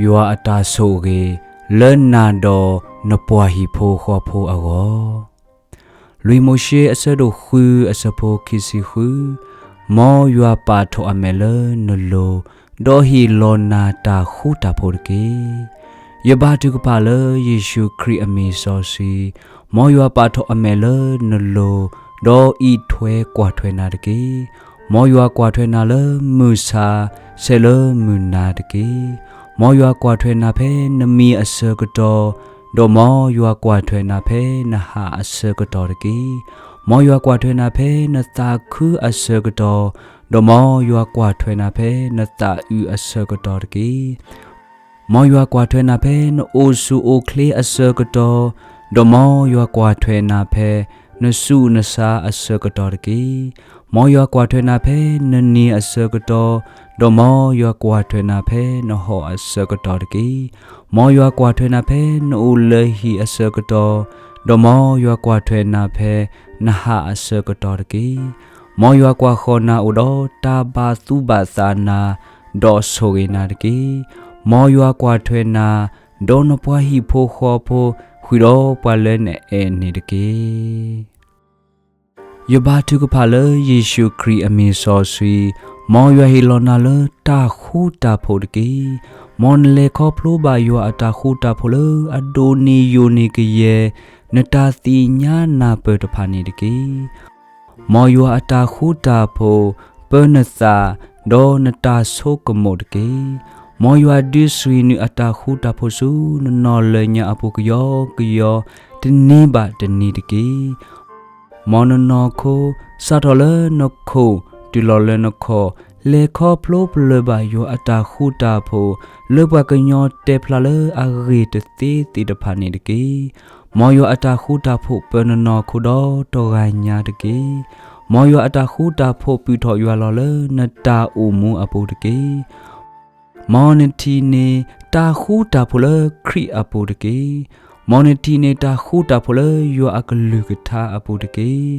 ယွၤအတၢ်ဆိၣ်ဂ့ၤ လၢနၤဒီးနပှၤဟံၣ်ဖိဃီဖိအဂီၢ်. လွံၢ်မိၤၡ့အဆၢဒိၣ်ဃုအဆၢဖိခံဆံဃု, မ်ယွၤပာ်ထီၣ်အမဲာ်လၢနလိၤ, ဒီးဟ့ၣ်လီၤနၤတၢ်ဃူတၢ်ဖိးတက့ၢ်. ယဘါထုကဖၣ်လၢယ့ၣ်ၡူးခရံာ်အမံၤစီဆှံ, မ်ယွၤပာ်ထီၣ်အမဲာ်လၢနလိၤ, ဒီးအံးထွဲကွၢ်ထွဲနၤတက့ၢ်. မ်ယွၤကွၢ်ထွဲနၤလၢမုၢ်ဆါ, ဆဲးလၢမုၢ်နၤတက့ၢ်. မ်ယွၤကွၢ်ထွဲနၤဖဲနမံအဆၢကတီၢ်, ဒီးမ်ယွၤကွၢ်ထွဲနၤဖဲနဟၣ်အဆၢကတီၢ်တက့ၢ်. မ်ယွၤကွၢ်ထွဲနၤဖဲနသးခုအဆၢကတီၢ်, ဒီးမ်ယွၤကွၢ်ထွဲနၤဖဲနသးအုးအဆၢကတီၢ်တက့ၢ်. မ်ယွၤကွၢ်ထွဲနၤဖဲနအိၣ်ဆူၣ်အိၣ်ချ့အဆၢကတီၢ်, ဒီးမ်ယွၤကွၢ်ထွဲနၤဖဲနဆူးနဆါအဆၢကတီၢ်တက့ၢ်. မ်ယွၤကွၢ်ထွဲနၤဖဲနနံၤအဆၢကတီၢ်, ဒီးမ်ယွၤကွၢ်ထွဲနၤဖဲနဟီၣ်အဆၢကတီၢ်တက့ၢ်. မ်ယွၤကွၢ်ထွဲနၤဖဲနအိၣ်လၢဟံၣ်အဆၢကတီၢ်, ဒီးမ်ယွၤကွၢ်ထွဲနၤဖဲနဟၣ်အဆၢကတီၢ်တက့ၢ်. မ်ယွၤကွၢ်ဃီၤနၤအိၣ်ဒီးတၢ်ဘၣ်သူၣ်ဘၣ်သးနၤ, ဒီးဆိၣ်ဂ့ၤနၤတက့ၢ်. မ်ယွၤကွၢ်ထွဲနၤ, ဒီးနပှၤဟံၣ်ဖိဃီဖိ, ဃုာ်ဒီးပှၤလၢနအဲၣ်န့ၣ်တက့ၢ်. ယဘါထုကဖၣ်လၢယ့ၣ်ၡူးခရံာ်အမံၤစီဆှံ, မ်ယွၤဟ့ၣ်လီၤနၤလၢတၢ်ဃူတၢ်ဖိးတက့ၢ်. မ်နလဲၤခီဖျိဘၣ်ယွၤအတၢ်ဃူတၢ်ဖိးလၢအဒိၣ်န့ၢ်ယိာ်န့ၢ်ကယဲၢ် နတၢ်သ့ၣ်ညါနၢ်ပၢၢ်တဖၣ်န့ၣ်တက့ၢ်. မ်ယွၤအတၢ်ဃူတၢ်ဖိး ပၢနသး, ဒီးနတၢ်ဆိကမိၣ်တက့ၢ်. မ်ယွၤဒုးဆှံးနုာ်အတၢ်ဃူတၢ်ဖိးဆူနနီၢ်လၢညါအပူၤကယီကယီ, တနံၤဘၣ်တနံၤတက့ၢ်. မ်နနီၢ်ခိ စးထီၣ်လၢနခိၣ် တုၤလီၤလၢနခီၣ်, လဲၤခီဖျိပလၢၢ်ဘၣ်ယွၤအတၢ်ဃူတၢ်ဖိး လၢပှၤကညီတဲဖျါလၢအဂ့ၢ်တသ့သ့ၣ်တဖၣ်န့ၣ်တက့ၢ်. မ်ယွၤအတၢ်ဃူတၢ်ဖိးပၢနနီၢ်ခိဒီးတဂၤညါတက့ၢ်. မ်ယွၤအတၢ်ဃူတၢ်ဖိးပုၢ်ထီၣ်ယွၤလီၤလၢနတၢ်အိၣ်မူအပူၤတက့ၢ်. မ်နထံၣ်န့ၢ်တၢ်ဃူတၢ်ဖိးလၢခရံာ်အပူၤတက့ၢ်. မ်နထံၣ်န့ၢ်တၢ်ဃူတၢ်ဖိးလၢယွၤအကလုၢ်ကထါအပူၤတက့ၢ်.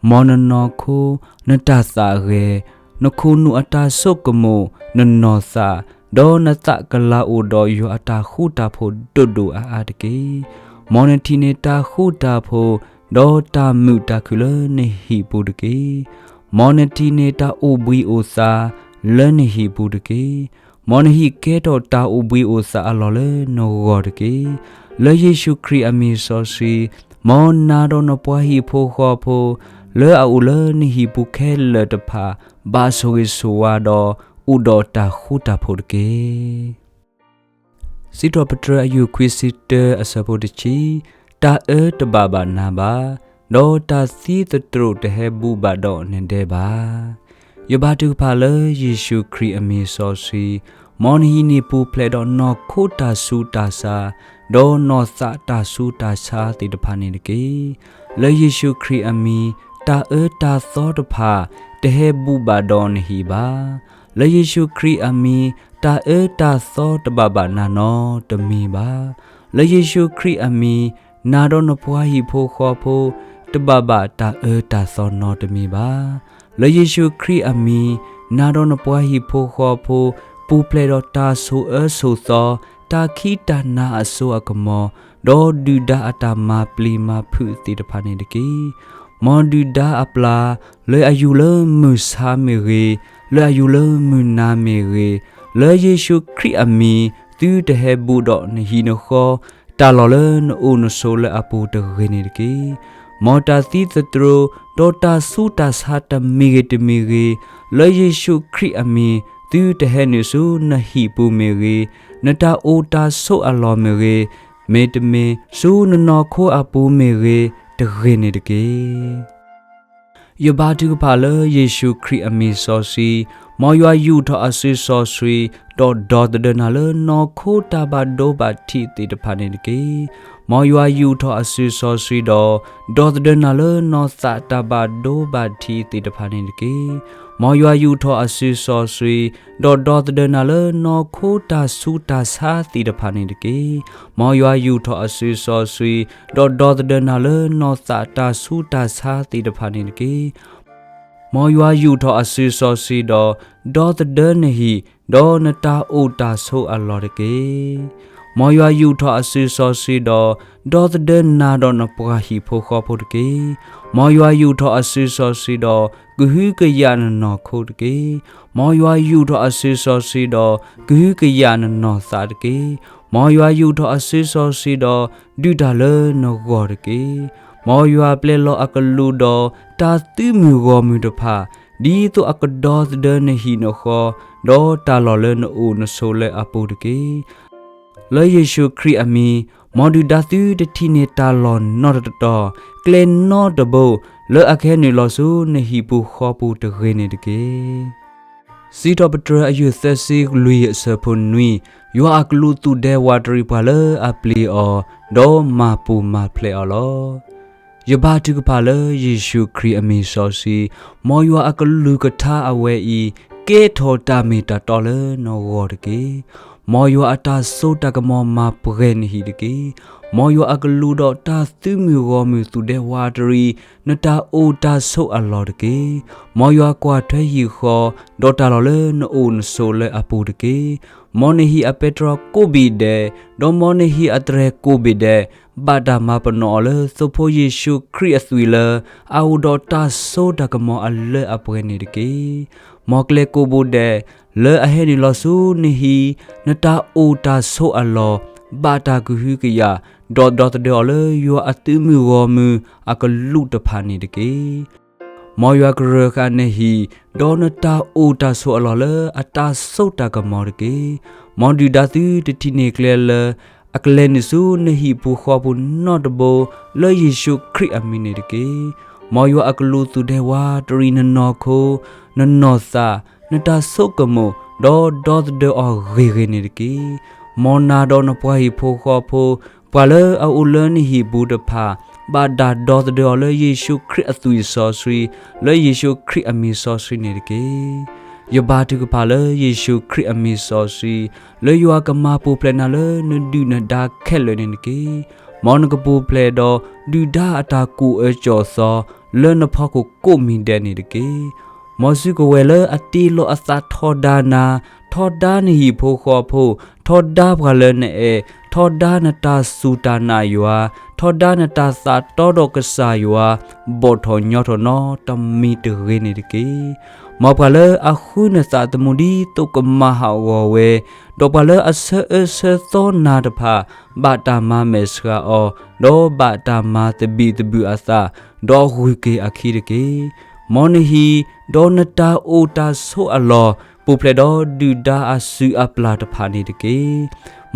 မ်နနီၢ်ခိ, နတၢ်သးဂဲၤ, နခိၣ်နူာ်အတၢ်ဆိကမိၣ်, နနီၢ်သး, ဒီးနသးကလၤအိၣ်ဒီးယွၤအတၢ်ဃူတၢ်ဖိးဒိၣ်ဒိၣ်အါအါတက့ၢ်. မ်နထံၣ်န့ၢ်တၢ်ဃူတၢ်ဖိး, ဒီးတၢ်မုာ်တၢ်ခုၣ်လၢနဟံၣ်ပူၤတက့ၢ်. မ်နထံၣ်န့ၢ်တၢ်အိၣ်ဘှံးအိၣ်သါလၢနဟံၣ်ပူၤတက့ၢ်. မ်နဟံၣ်ကဲထီၣ်တၢ်အိၣ်ဘှံးအိၣ်သါအလီၢ်လၢနဂီၢ်တက့ၢ်. လၢယ့ၣ်ၡူးခရံာ်အမံၤစီဆှံ, မ်နၤဒီးနပှၤဟံၣ်ဖိဃီဖိ, လၢအအိၣ်လၢနဟံၣ်ပူၤခဲလၢာ်တဖၣ်, ဘၣ်ဆိၣ်ဂ့ၤဆိၣ်ဝါဒီး အိၣ်ဒီးတၢ်ဃူတၢ်ဖိးတက့ၢ်. စံးထီၣ်ပတြၢၤအယုၢ်ခွံဆံတၢအဆၢဖိတဆံ, တၢ်အၢတဘၣ်ဘၣ်နၤဘၣ်, ဒီးတၢ်သံသတြိာ်တဟဲဘူးဘၣ်ဒီးနဒဲဘၣ်. ယဘါထုကဖၣ်လၢယ့ၣ်ၡူးခရံာ်အမံၤစီဆှံ, မ်နဟံၣ်န့ၣ်ပူၤဖျဲးဒီးနီၢ်ခိတၢ်ဆူးတၢ်ဆါ, ဒီးနီၢ်သးတၢ်ဆူးတၢ်ဆါသ့ၣ်တဖၣ်န့ၣ်တက့ၢ်. လၢယ့ၣ်ၡူးခရံာ်အမံၤ, တၢ်အၢတၢ်သီတဖၣ် တဟဲဘူးဘၣ်ဒီးနဟံၣ်ဘၣ်. လၢယ့ၣ်ၡူးခရံာ်အမံၤ, တၢ်အၢတၢ်သီတဘၣ်ဘၣ်နၤနီတမံၤဘၣ်. လၢယ့ၣ်ၡူးခရံာ်အမံၤ, နၤဒီးနပှၤဟံၣ်ဖိဃီဖိ, တဘၣ်ဘၣ်တၢ်အၢတၢ်သီနီတမံၤဘၣ်. လၢယ့ၣ်ၡူးခရံာ်အမံၤ, နၤဒီးနပှၤဟံၣ်ဖိဃီဖိ, ပူၤဖျဲးဒီးတၢ်ဆိၣ်အၢဆိၣ်သီ, တၢ်ခံးတၢ်နၤအစိအကမီၤ, ဒီးဒုၣ်ဒါအတၢ်မၤပျံၤမၤဖုးသ့ၣ်တဖၣ်န့ၣ်တက့ၢ်. မ်ဒုၣ်ဒါအပျၢ်, လၢအယူၤလၢမုၢ်ဆါမ့ၢ်ဂ့ၤ, လၢအယူၤလၢမုၢ်နၤမ့ၢ်ဂ့ၤ, လၢယ့ၣ်ၡူးခရံာ်အမံၤ, သုတဟဲဘူးဒီးနဟံၣ်နဃီ, တၢ်လီၢ်လၢနအိၣ်နဆိးလၢအပူၤတဂ့ၤန့ၣ်တက့ၢ်. မ်တၢ်သံသတြိာ်, ဒီးတၢ်ဆူးတၢ်ဆါတမံၤဂ့ၤတမံၤဂ့ၤ, လၢယ့ၣ်ၡူးခရံာ်အမံၤ, သုတဟဲနုာ်ဆူနဟံၣ်ပူၤမ့ၢ်ဂ့ၤ, နတၢ်အိၣ်တၢ်ဆိးအလီၢ်မ့ၢ်ဂ့ၤ, မ့တမ့ၢ်, ဆူနနီၢ်ခိအပူၤမ့ၢ်ဂ့ၤ, တဂ့ၤန့ၣ်တက့ၢ်. ယဘါထုကဖၣ်လၢယ့ၣ်ၡူးခရံာ်အမံၤစီဆှံ, မ်ယွၤယူာ်ထီၣ်အစုစီဆှံ, ဒီးဒီသဒၢနၤလၢနီၢ်ခိတၢ်ဘၣ်ဒိဘၣ်ထံးသ့ၣ်တဖၣ်န့ၣ်တက့ၢ်. မ်ယွၤယူာ်ထီၣ်အစုစီဆှံဒီး, ဒီသဒၢနၤလၢနီၢ်သးတၢ်ဘၣ်ဒိဘၣ်ထံးသ့ၣ်တဖၣ်န့ၣ်တက့ၢ်. မ်ယွၤယူာ်ထီၣ်အစုစီဆှံ, ဒီးဒီသဒၢနၤလၢနီၢ်ခိတၢ်ဆူးတၢ်ဆါသ့ၣ်တဖၣ်န့ၣ်တက့ၢ်. မ်ယွၤယူာ်ထီၣ်အစုစီဆှံ, ဒီးဒီသဒၢနၤလၢနီၢ်သးတၢ်ဆူးတၢ်ဆါသ့ၣ်တဖၣ်န့ၣ်တက့ၢ်. မ်ယွၤယူာ်ထီၣ်အစုစီဆှံဒီး, ဒီသဒၢနဟံၣ်, ဒီးနတၢ်အိၣ်တၢ်ဆိးအလီၢ်တက့ၢ်. မ်ယွၤယူာ်ထီၣ်အစုစီဆှံဒီး ဒီသဒၢနၤဒီးနပှၤဟံၣ်ဖိဃီဖိတက့ၢ်. မ်ယွၤယူာ်ထီၣ်အစုစီဆှံဒီး ကဟုကယာ်နနီၢ်ခိတက့ၢ်. မ်ယွၤယူာ်ထီၣ်အစုစီဆှံဒီး ကဟုကယာ်နနီၢ်သးတက့ၢ်. မ်ယွၤယူာ်ထီၣ်အစုစီဆှံဒီး ဒုးတၢ်လၢနဂီၢ်တက့ၢ်. မ်ယွၤပျဲလီၤအကလူးဒီး တၢ်သုးမုၢ်ဂီၢ်မုၢ်တဖၣ် ဒ်သိးအကဒီသဒၢနဟံၣ်နဃီ ဒီးတၢ်လီၢ်လၢနအိၣ်နဆိးလၢအပူၤတက့ၢ်. လၢယ့ၣ်ၡူးခရံာ်အမံၤ, မ်ဒုၣ်ဒါသုတထံၣ်န့ၢ်တၢ်လီၢ်နီတတီၤ, ကျဲနီတဘိ, လၢအကဟဲနုာ်လီၤဆူနဟံၣ်ပူၤဃီပူၤတဂ့ၤန့ၣ်တက့ၢ်. စံးထီၣ်ပတြၢၤအယုၢ်သၢဆံလွံၢ်အဆၢဖိနွံ, ယွၤအကလူးသူၣ်ဒဲဝးတရံးပှၤလၢအပျံၤအီၤ, ဒီးမၤပူၤမၤဖျဲးအီၤလီၤ. ယဘါထုကဖၣ်လၢယ့ၣ်ၡူးခရံာ်အမံၤစီဆှံ, မ်ယွၤအကလုၢ်ကထါအဝဲအံၤ ကဲထီၣ်တၢ်မ့ၢ်တၢ်တီလၢနဂီၢ်တက့ၢ်. မ်ယွၤအတၢ်စိတၢ်ကမီၤမၤပှဲၤနဟံၣ်တက့ၢ်. မ်ယွၤအကလူးဒီးတၢ်သုးမုၢ်ဂီၢ်မုၢ်သူၣ်ဒဲဝးတရံး နတၢ်အိၣ်တၢ်ဆိးအလီၢ်တက့ၢ်. မ်ယွၤကွၢ်ထွဲဟံၣ်ဃီ, ဒီးတၢ်လီၢ်လၢနအိၣ်နဆိးလၢအပူၤတက့ၢ်. မ်နဟံၣ်အပဲတြီကိးဘ့ၣ်ဒဲး, ဒီးမ်နဟံၣ်အတြဲၤကိးဘ့ၣ်ဒဲး, ဘၣ်တၢ်မၤပနီၣ်အီၤလၢသိဖိယ့ၣ်ၡူးခရံာ်အသွံၣ်လၢ အအိၣ်ဒီးတၢ်စိတၢ်ကမီၤအလၢအပှဲၤန့ၣ်တက့ၢ်. မ်ကျဲကိးဘိဒဲး လၢအဟဲနုာ်လီၤဆူနဟံၣ်, နတၢ်အိၣ်တၢ်ဆိးအလီၢ်, ဘၣ်တၢ်ကဟုကယာ်, ဒီးဒီသဒၢအီၤလၢယွၤအသုးမုၢ်ဂီၢ်မုၢ်အကလူးတဖၣ်န့ၣ်တက့ၢ်. မ်ယွၤကရၢဃာ်နဟံၣ်, ဒီးနတၢ်အိၣ်တၢ်ဆိးအလီၢ်လၢအတၢ်စိတၢ်ကမီၤတက့ၢ်. မ်ဒုၣ်ဒါသုတထံၣ်န့ၢ်ကျဲလၢ အကလဲၤနုာ်ဆူနဟံၣ်ပူၤဃီပူၤနီတဘိ လၢယ့ၣ်ၡူးခရံာ်အမံၤန့ၣ်တက့ၢ်. မ်ယွၤအကလူးသူၣ်ဒဲဝးတရံးနနီၢ်ခိ, နနီၢ်သး, နတၢ်ဆိကမိၣ်, ဒီးဒီသဒၢအီၤဂ့ၤဂ့ၤန့ၣ်တက့ၢ်. မ်နၤဒီးနပှၤဟံၣ်ဖိဃီဖိ, ပှၤလၢအအိၣ်လၢနဟံၣ်ပူၤတဖၣ်, ဘၣ်တၢ်ဒီသဒၢအီၤလၢယ့ၣ်ၡူးခရံာ်အသွံၣ်စီဆှံ, လၢယ့ၣ်ၡူးခရံာ်အမံၤစီဆှံန့ၣ်တက့ၢ်. ယဘါထုကဖၣ်လၢယ့ၣ်ၡူးခရံာ်အမံၤစီဆှံ, လၢယွၤကမၤပူၤဖျဲးနၤလၢနဒုၣ်နဒါခဲလၢာ်န့ၣ်တက့ၢ်. မ်နကပူၤဖျဲးဒီးဒုၣ်ဒါအတၢ်ကူၣ်အၢကူၣ်သီ လၢနဖီခိၣ်ကိးမံၤဒဲးန့ၣ်တက့ၢ်. မ်စုကဝဲၤလၢအတ့လီၤအသးထီဒါနၤ, ထီဒါနဟံၣ်ဖိဃီဖိ, ထီဒါပှၤလၢနအဲၣ်, ထီဒါနတၢ်စူၢ်တၢ်နာ်ယွၤ, ထီဒါနတၢ်သးတီဒီးကစၢ်ယွၤ, ဘီၣ်ထီၣ်ညီထီၣ်နီတမံၤတဂ့ၤန့ၣ်တက့ၢ်. မ်ပှၤလၢအဃုနသးသမူဒ်သိးကမၤဟးဂီၤဝဲ, ဒီးပှၤလၢအဆၢအၢဆၢသီနၤတဖၣ်, ဘၣ်တၢ်မၤမဲာ်ဆှးအီၤ, ဒီးဘၣ်တၢ်မၤသဘံၣ်သဘုၣ်အသး, ဒီးဂုၤက့ၤအခံတက့ၢ်. မ်နဟံၣ်, ဒီးနတၢ်အိၣ်တၢ်ဆိးအလီၢ်, ပူၤဖျဲးဒီးဒုၣ်ဒါအစုအပျၢ်တဖၣ်န့ၣ်တက့ၢ်.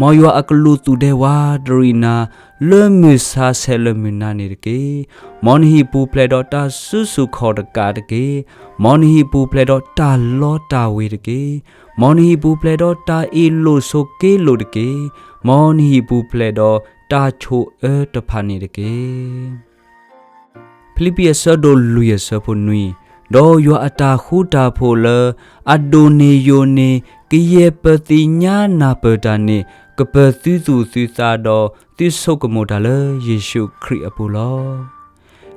မ်ယွၤအကလူးသူၣ်ဒဲဝးတရံးနၤ, လၢမုၢ်ဆါဆဲးလၢမုၢ်နၤန့ၣ်တက့ၢ်. မ်နဟံၣ်ပူၤဖျဲးဒီးတၢ်စုဆူၣ်ခီၣ်တကးတက့ၢ်. မ်နဟံၣ်ပူၤဖျဲးဒီးတၢ်လီတၢ်ဝ့ၤတက့ၢ်. မ်နဟံၣ်ပူၤဖျဲးဒီးတၢ်အ့ၣ်လိာ်ဆိးက့လိာ်တက့ၢ်. မ်နဟံၣ်ပူၤဖျဲးဒီးတၢ်ဆိၣ်အၢတဖၣ်န့ၣ်တက့ၢ်. ဖံလံးပံးအဆၢဒိၣ်လွံၢ်အဆၢဖိနွံ, ဒီးယွၤအတၢ်ဃူတၢ်ဖိးလၢ အဒိၣ်န့ၢ်ယိာ်န့ၢ် ကယဲၢ်ပသ့ၣ်ညါနၢ်ပၢၢ်တၢ်န့ၣ် ကပၢၤသုသူၣ်သုသးဒီးသုဆိကမိၣ်တၢ်လၢယ့ၣ်ၡူးခရံာ်အပူၤလီ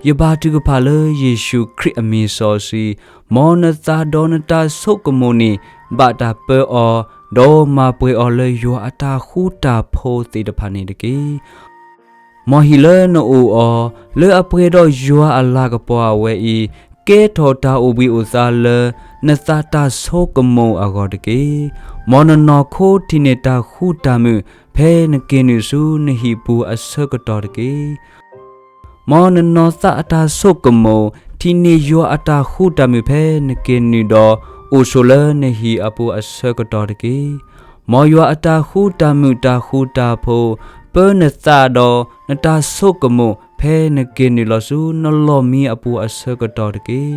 ၤ. ယဘါထုကဖၣ်လၢယ့ၣ်ၡူးခရံာ်အမံၤစီဆှံ, မ်နသးဒီးနတၢ်ဆိကမိၣ်န့ၣ် ဘၣ်တၢ်ပၢအီၤ, ဒီးမၤပှဲၤအီၤလၢယွၤအတၢ်ဃူတၢ်ဖိးသ့ၣ်တဖၣ်န့ၣ်တက့ၢ်. မ်ဟံၣ်လၢနအိၣ်အီၤ, လၢအပှဲၤဒီးယွၤအလၤကပီၤအဝဲအံၤ, ကဲထီၣ်တၢ်အိၣ်ဘှံးအိၣ်သါလၢ နသးတၢ်ဆိကမိၣ်အဂီၢ်တက့ၢ်. မ်နနီၢ်ခိထံၣ်န့ၢ်တၢ်ဃူတၢ်မုာ် ဖဲနက့ၤနုာ်ဆူနဟံၣ်ပူၤအဆၢကတီၢ်တက့ၢ်. မ်နနီၢ်သးအတၢ်ဆိကမိၣ် ထံၣ်န့ၢ်ယွၤအတၢ်ဃူတၢ်မုာ်ဖဲနက့ၤနုာ်ဒီး အိၣ်ဆိးလၢနဟံၣ်အပူၤအဆၢကတီၢ်တက့ၢ်. မ်ယွၤအတၢ်ဃူတၢ်မုာ်တၢ်ဃူတၢ်ဖိး ပၢနသးဒီးနတၢ်ဆိကမိၣ် ဖဲနက့ၤနုာ်လီၤဆူနလီၢ်မံအပူၤအဆၢကတီၢ်တက့ၢ်.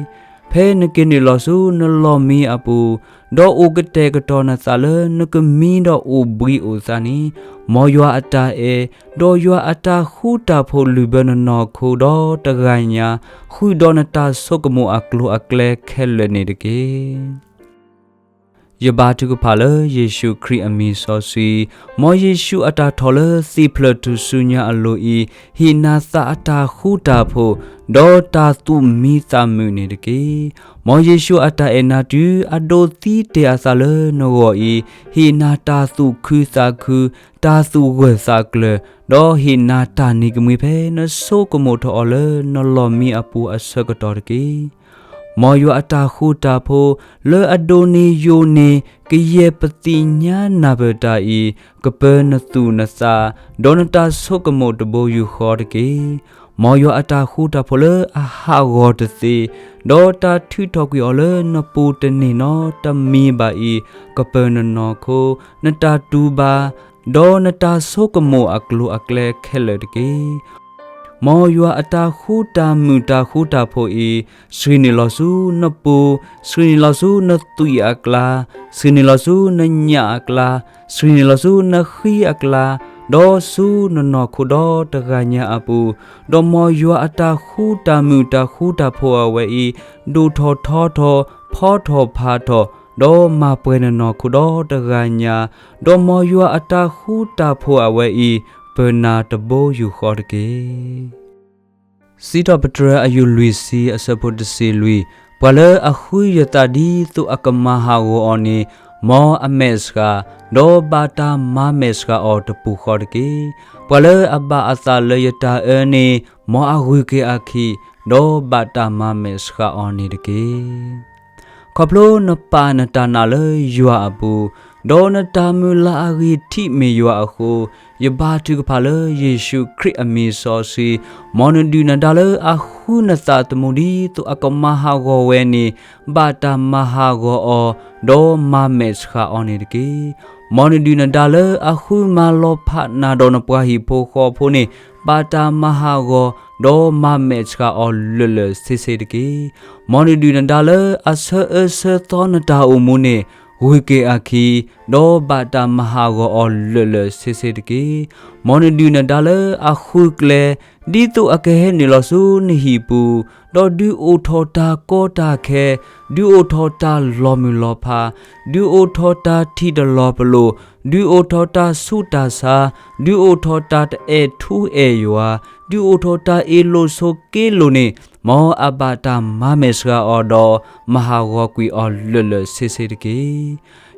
ဖဲနက့ၤနုာ်လီၤဆူနလီၢ်မံအပူၤ, ဒီးအိၣ်ကတဲာ်ကတီၤနသးလၢနကမံဒီးအိၣ်ဘှံးအိၣ်သါန့ၣ်, မ်ယွၤအတၢ်အဲၣ်, ဒီးယွၤအတၢ်ဃူတၢ်ဖိးလုၢ်ဘၢနနီၢ်ခိဒီးတဂၤညါ, ဃုာ်ဒီးနတၢ်ဆိကမိၣ်အကျိၤအကျဲခဲလၢာ်န့ၣ်တက့ၢ်. ယဘါထုကဖၣ်လၢယ့ၣ်ၡူးခရံာ်အမံၤစီဆှံ, မ်ယ့ၣ်ၡူးအတၢ်ထီၣ်လၢသ့ၣ်ဖျၢၣ်ထူၣ်စုညါအလိၤအံၤ, ဟ့ၣ်နၤသးအတၢ်ဃူတၢ်ဖိး, ဒီးတၢ်သူၣ်မံသးမုာ်န့ၣ်တက့ၢ်. မ်ယ့ၣ်ၡူးအတၢ်အဲၣ်နၤတုၤအဒိးသံတ့ၢ်အသးလၢနဂီၢ်အံၤ, ဟ့ၣ်နၤတၢ်သူၣ်ခုသးခု, တၢ်သူၣ်ဂၢၢ်သးကျၢၤ, ဒီးဟ့ၣ်နၤတၢ်နံၤကမှံဖဲနဆိကမိၣ်ထီၣ်အီၤလၢနလီၢ်မံအပူၤအဆၢကတီၢ်တက့ၢ်. မ်ယွၤအတၢ်ဃူတၢ်ဖိး, လၢအဒိးန့ၢ်ယိာ်န့ၢ် ကယဲၢ်ပသ့ၣ်ညါနၢ်ပၢၢ်တၢ်အံၤ, ကပၢနသူၣ်နသး, ဒီးနတၢ်ဆိကမိၣ်တဘိယူၢ်ဃီတက့ၢ်. မ်ယွၤအတၢ်ဃူတၢ်ဖိးလၢအဟးဂီၤတသ့, ဒီးတၢ်ထုးထီၣ်ကွံာ်အီၤလၢနပူၤတန့ၢ်နီတမံၤဘၣ်အံၤ, ကပၢနနီၢ်ခိ, နတၢ်တူၢ်ဘၣ်, ဒီးနတၢ်ဆိကမိၣ်အကျိၤအကျဲခဲလၢာ်တက့ၢ်. မ်ယွၤအတၢ်ဃူတၢ်မုာ်တၢ်ဃူတၢ်ဖိးအံၤ, ဆှံးန့ၢ်လီၤဆူနပူၤ, ဆှံးန့ၢ်လီၤဆူနသွံၣ်အကျါ, ဆှံးန့ၢ်လီၤဆူနညၣ်အကျါ, ဆှံးန့ၢ်လီၤဆူနဃံအကျါ, ဒီးဆူနနီၢ်ခိဒီတဂၤညါအပူၤ, ဒီးမ်ယွၤအတၢ်ဃူတၢ်မုာ်တၢ်ဃူတၢ်ဖိးအဝဲအံၤ, ဒိၣ်ထီၣ်ထီထီၣ်, ဖီထီၣ်ဖးထီၣ်, ဒီးမၤပှဲၤနနီၢ်ခိဒီတဂၤညါ, ဒီးမ်ယွၤအတၢ်ဃူတၢ်ဖိးအဝဲအံၤ, ပၢနၤတဘိယူၢ်ဃီတက့ၢ်. စံးထီၣ်ပတြၢၤအယူၢ်လွံၢ်ဆံအဆၢဖိတဆံလွံၢ်, ပှၤလၢအဃုယသးဒ်သိးအကမၤဟးဂီၤအီၤန့ၣ်, မ်အမဲာ်ဆှး, ဒီးဘၣ်တၢ်မၤမဲာ်ဆှးအီၤတပူၤဃီတက့ၢ်. ပှၤလၢအဘၣ်အသးလၢယတၢ်အၢန့ၣ်, မ်အဂုၤက့ၤအခံ, ဒီးဘၣ်တၢ်မၤမဲာ်ဆှးအီၤန့ၣ်တက့ၢ်. ခီဖျိနပာ်နတၢ်နာ်လၢယွၤအပူၤ, ဒီးနတၢ်မုၢ်လၢ်အဂံၢ်ထံးမ့ၢ်ယွၤအဃိ, ယဘါထုကဖၣ်လၢယ့ၣ်ၡူးခရံာ်အမံၤစီဆှံ, မ်နဒုၣ်နဒါလၢအဃုနသးသမူဒ်သိးအကမၤဟးဂီၤဝဲန့ၣ်, ဘၣ်တၢ်မၤဟးဂီၤအီၤ, ဒီးမၤမဲာ်ဆှးအီၤန့ၣ်တက့ၢ်. မ်နဒုၣ်နဒါလၢအဃုမၤလီၤဖးနၤဒီးနပှၤဟံၣ်ဖိဃီဖိန့ၣ်, ဘၣ်တၢ်မၤဟးဂီၤ, ဒီးမၤမဲာ်ဆှးအီၤလၢာ်လၢာ်ဆ့ဆ့တက့ၢ်. မ်နဒုၣ်နဒါလၢအဆၢအၢဆၢသီနတၢ်အိၣ်မူန့ၣ်, ဂုၤက့ၤအခံ, ဒီးဘၣ်တၢ်မၤဟးဂီၤအီၤလၢာ်လၢာ်ဆ့ဆ့တက့ၢ်. မ်နဒုၣ်နဒါလၢအဃုကျဲ, ဒ်သိးအကဟဲနုာ်လီၤဆူနဟံၣ်ပူၤ, ဒီးဒုးအိၣ်ထီၣ်တၢ်ကီတၢ်ခဲ, ဒုးအိၣ်ထီၣ်တၢ်လီၤမုၢ်လီၤဖး, ဒုးအိၣ်ထီၣ်တၢ်ထံၣ်တလီၤပလိာ်, ဒုးအိၣ်ထီၣ်တၢ်ဆူးတၢ်ဆါ, ဒုးအိၣ်ထီၣ်တၢ်တအဲၣ်ထူအဲၣ်ယွၤ, ဒုးအိၣ်ထီၣ်တၢ်အ့ၣ်လိာ်ဆိးက့လိာ်န့ၣ်, မ်အဘၣ်တၢ်မၤမဲာ်ဆှးအီၤဒီး မၤဟးဂီၤကွံာ်အီၤလၢာ်လၢာ်ဆ့ဆ့တက့ၢ်.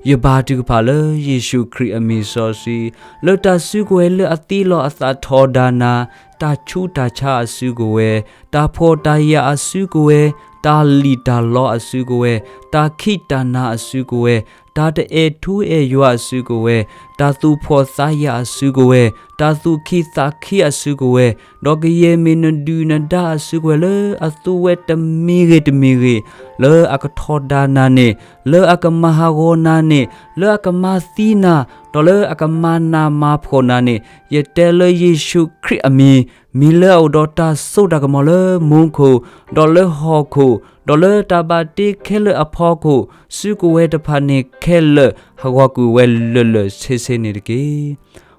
ယဘါထုကဖၣ်လၢယ့ၣ်ၡူးခရံာ်အမံၤစီဆှံ, လၢတၢ်စုကဝဲၤလၢအသံလီၤအသးထီဒါနၤ, တၢ်ဆူးတၢ်ဆါအစုကဝဲၤ, တၢ်ဖှီၣ်တၢ်ယာ်အစုကဝဲၤ, တၢ်လံၣ်တၢ်လီအစုကဝဲၤ, တၢ်ခံးတၢ်နၤအစုကဝဲၤ, တၢ်တအဲၣ်ထူအဲၣ်ယွၤအစုကဝဲၤ, တၢ်သူၣ်ဖှီၣ်သးယာ်အစုကဝဲၤ, တၢ်သူၣ်ခံးသးခံးအစုကဝဲၤ, ဒီးကယဲၢ်မ့ၢ်နဒုၣ်နဒါအစုကဝဲၤလၢအသူဝဲတမံၤဂ့ၤတမံၤဂ့ၤ, လၢအကထီဒါနၤန့ၣ်, လၢအကမၤဟးဂီၤနၤန့ၣ်, လၢအကမၤသံနၤ, ဒီးလၢအကမၤနးမၤဖှီၣ်နၤန့ၣ်, ယတဲလၢယ့ၣ်ၡူးခရံာ်အမံၤ, မ့ၢ်လၢအအိၣ်ဒီးတၢ်စိတၢ်ကမီၤလၢမူခိၣ်, ဒီးလၢဟီၣ်ခိၣ်, ဒီးလၢတၢ်ဘၣ်တ့ခဲလၢာ်အဖီခိၣ်, စုကဝဲၤတဖၣ်န့ၣ်ခဲလၢာ်ဟးဂီၤကွံာ်ဝဲလၢာ်လၢာ်ဆ့ဆ့န့ၣ်တက့ၢ်.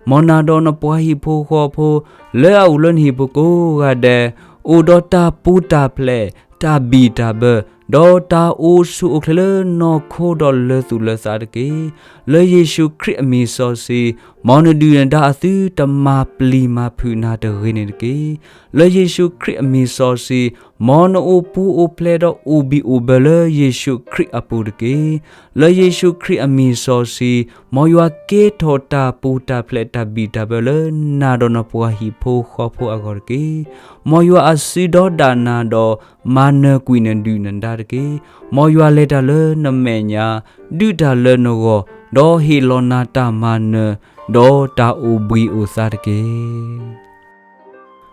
မ်နၤဒီးနပှၤဟံၣ်ဖိဃီဖိ, လၢအအိၣ်လၢနဟံၣ်ပူၤကိးဂၤဒဲး, အိၣ်ဒီးတၢ်ပူၤတၢ်ဖျဲး, တၢ်ဘံၣ်တၢ်ဘၢ, ဒီးတၢ်အိၣ်ဆူၣ်အိၣ်ချ့လၢနီၢ်ခိဒီးလၢသူၣ်လၢသးတက့ၢ်. လၢယ့ၣ်ၡူးခရံာ်အမံၤစီဆှံ, မ်နဒုၣ်နဒါအသုတမၤပျံၤမၤဖုးနၤတဂ့ၤန့ၣ်တက့ၢ်. လၢယ့ၣ်ၡူးခရံာ်အမံၤစီဆှံ, မ်နအိၣ်ပူၤအိၣ်ဖျဲးဒီးအိၣ်ဘံၣ်အိၣ်ဘၢလၢယ့ၣ်ၡူးခရံာ်အပူၤတက့ၢ်. လၢယ့ၣ်ၡူးခရံာ်အမံၤစီဆှံ, မ်ယွၤကဲထီၣ်တၢ်ပူၤတၢ်ဖျဲးတၢ်ဘံၣ်တၢ်ဘၢလၢနၤဒီးနပှၤဟံၣ်ဖိဃီဖိအဂီၢ်တက့ၢ်. မ်ယွၤအစုဒီးဒၣ်နၤဒီး မၤနၢၤကွံာ်နဒုၣ်နဒါတက့ၢ်. မ်ယွၤလဲၤတၢ်လၢနမဲာ်ညါ, ဒုးတၢ်လၢနဂီၢ်, ဒီးဟ့ၣ်လီၤနၤတၢ်မၤနၢၤ, ဒီးတၢ်အိၣ်ဘှံးအိၣ်သါတက့ၢ်.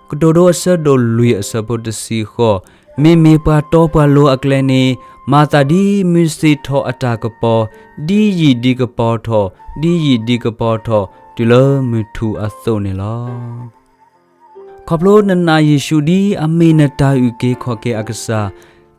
ကတိၤဒိအဆၢဒိၣ်လွံၢ်အဆၢဖိတဆံဃိး, မ့မ့ၢ်ပှၤတီပှၤလိၤအကျဲန့ၣ်, မၤသးဒ်မုၢ်စ့ၣ်ထီၣ်အတၢ်ကပီၤ, ဒ်ယံာ်ဒ်ကပီၤထီၣ်, ဒ်ယံာ်ဒ်ကပီၤထီၣ်, တုၤလၢမုၢ်ထူၣ်အသိးန့ၣ်လီၤ. ခီဖျိနနာ်ယ့ၣ်ၡူးဒ်အမ့ၢ်နတၢ်အုၣ်က့ၤခီၣ်က့ၤအကစၢ်,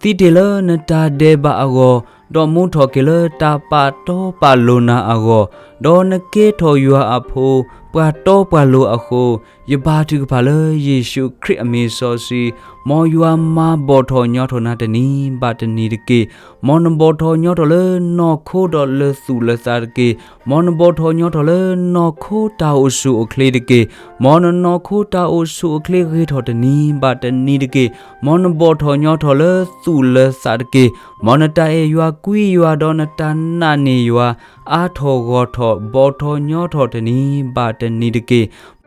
သံတ့ၢ်လၢနတၢ်ဒဲးဘးအဂီၢ်, ဒီးမူထီၣ်က့ၤလၢတၢ်ပာ်တီပာ်လိၤနၤအဂီၢ်, ဒီးနကဲထီၣ်ယွၤအဖိ, ပှၤတီပှၤလိၤအဃိ, ယဘါထုကဖၣ်လၢယ့ၣ်ၡူးခရံာ်အမံၤစီဆှံ, မ်ယွၤမၤဘီၣ်ထီၣ်ညီထီၣ်နၤတနံၤဘၣ်တနံၤတက့ၢ်. မ်နဘီၣ်ထီၣ်ညီထီၣ်လၢနီၢ်ခိဒီးလၢသူၣ်လၢသးတက့ၢ်. မ်နဘီၣ်ထီၣ်ညီထီၣ်လၢနီၢ်ခိတၢ်အိၣ်ဆူၣ်အိၣ်ချ့တက့ၢ်. မ်နနီၢ်ခိတၢ်အိၣ်ဆူၣ်အိၣ်ချ့ဂ့ၤထီၣ်တနံၤဘၣ်တနံၤတက့ၢ်. မ်နဘီၣ်ထီၣ်ညီထီၣ်လၢသူၣ်လၢသးတက့ၢ်. မ်နတၢ်အဲၣ်ယွၤကွံယွၤဒီးနတၢ်နာ်န့ၢ်ယွၤ အါထီၣ်ဂီၢ်ထီၣ် ဘီၣ်ထီၣ်ညီထီၣ်တနံၤဘၣ်တနံၤတက့ၢ်.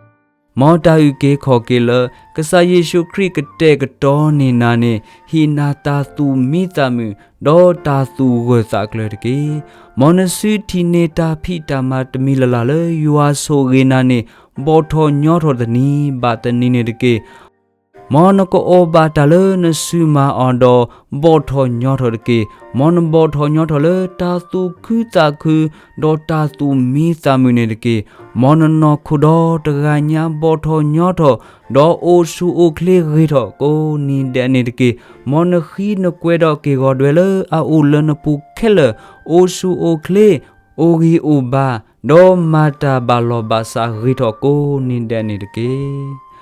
မ်တၢ်အုၣ်က့ၤခီၣ်က့ၤလၢ ကစၢ်ယ့ၣ်ၡူးခရံာ်ကတဲာ်ကတီၤန့ၢ်နၤန့ၣ် ဟ့ၣ်နၤတၢ်သူၣ်မံသးမုာ် ဒီးတၢ်သူၣ်ဂၢၢ်သးကျၢၤတက့ၢ်. မ်နစုထံၣ်န့ၢ်တၢ်ဖံးတၢ်မၤတမံၤလၢ်လၢ်လၢယွၤဆိၣ်ဂ့ၤနၤန့ၣ် ဘီၣ်ထီၣ်ညီထီၣ်တနံၤဘၣ်တနံၤန့ၣ်တက့ၢ်. မ်နကအိၣ်ဘၣ်တၢ်လၢနစုမၤအီၤဒီး ဘီၣ်ထီၣ်ညီထီၣ်တက့ၢ်. မ်နဘီၣ်ထီၣ်ညီထီၣ်လၢတၢ်သူၣ်ခုသးခု ဒီးတၢ်သူၣ်မံသးမုာ်န့ၣ်တက့ၢ်. မ်နနီၢ်ခိဒီတဂၤညါဘီၣ်ထီၣ်ညီထီၣ် ဒီးအိၣ်ဆူၣ်အိၣ်ချ့ဂ့ၤထီၣ်ကိးနံၤဒဲးန့ၣ်တက့ၢ်. မ်နဃံနကွဲးဒီးက့ၢ်ဂီၤဒွဲလၢအအိၣ်လၢနပူၤခဲလၢာ် အိၣ်ဆူၣ်အိၣ်ချ့ အိၣ်ဂံၢ်အိၣ်ဘါ ဒီးမၤတၢ်ဘၣ်လီၢ်ဘၣ်စးဂ့ၤထီၣ်ကိးနံၤဒဲးန့ၣ်တက့ၢ်.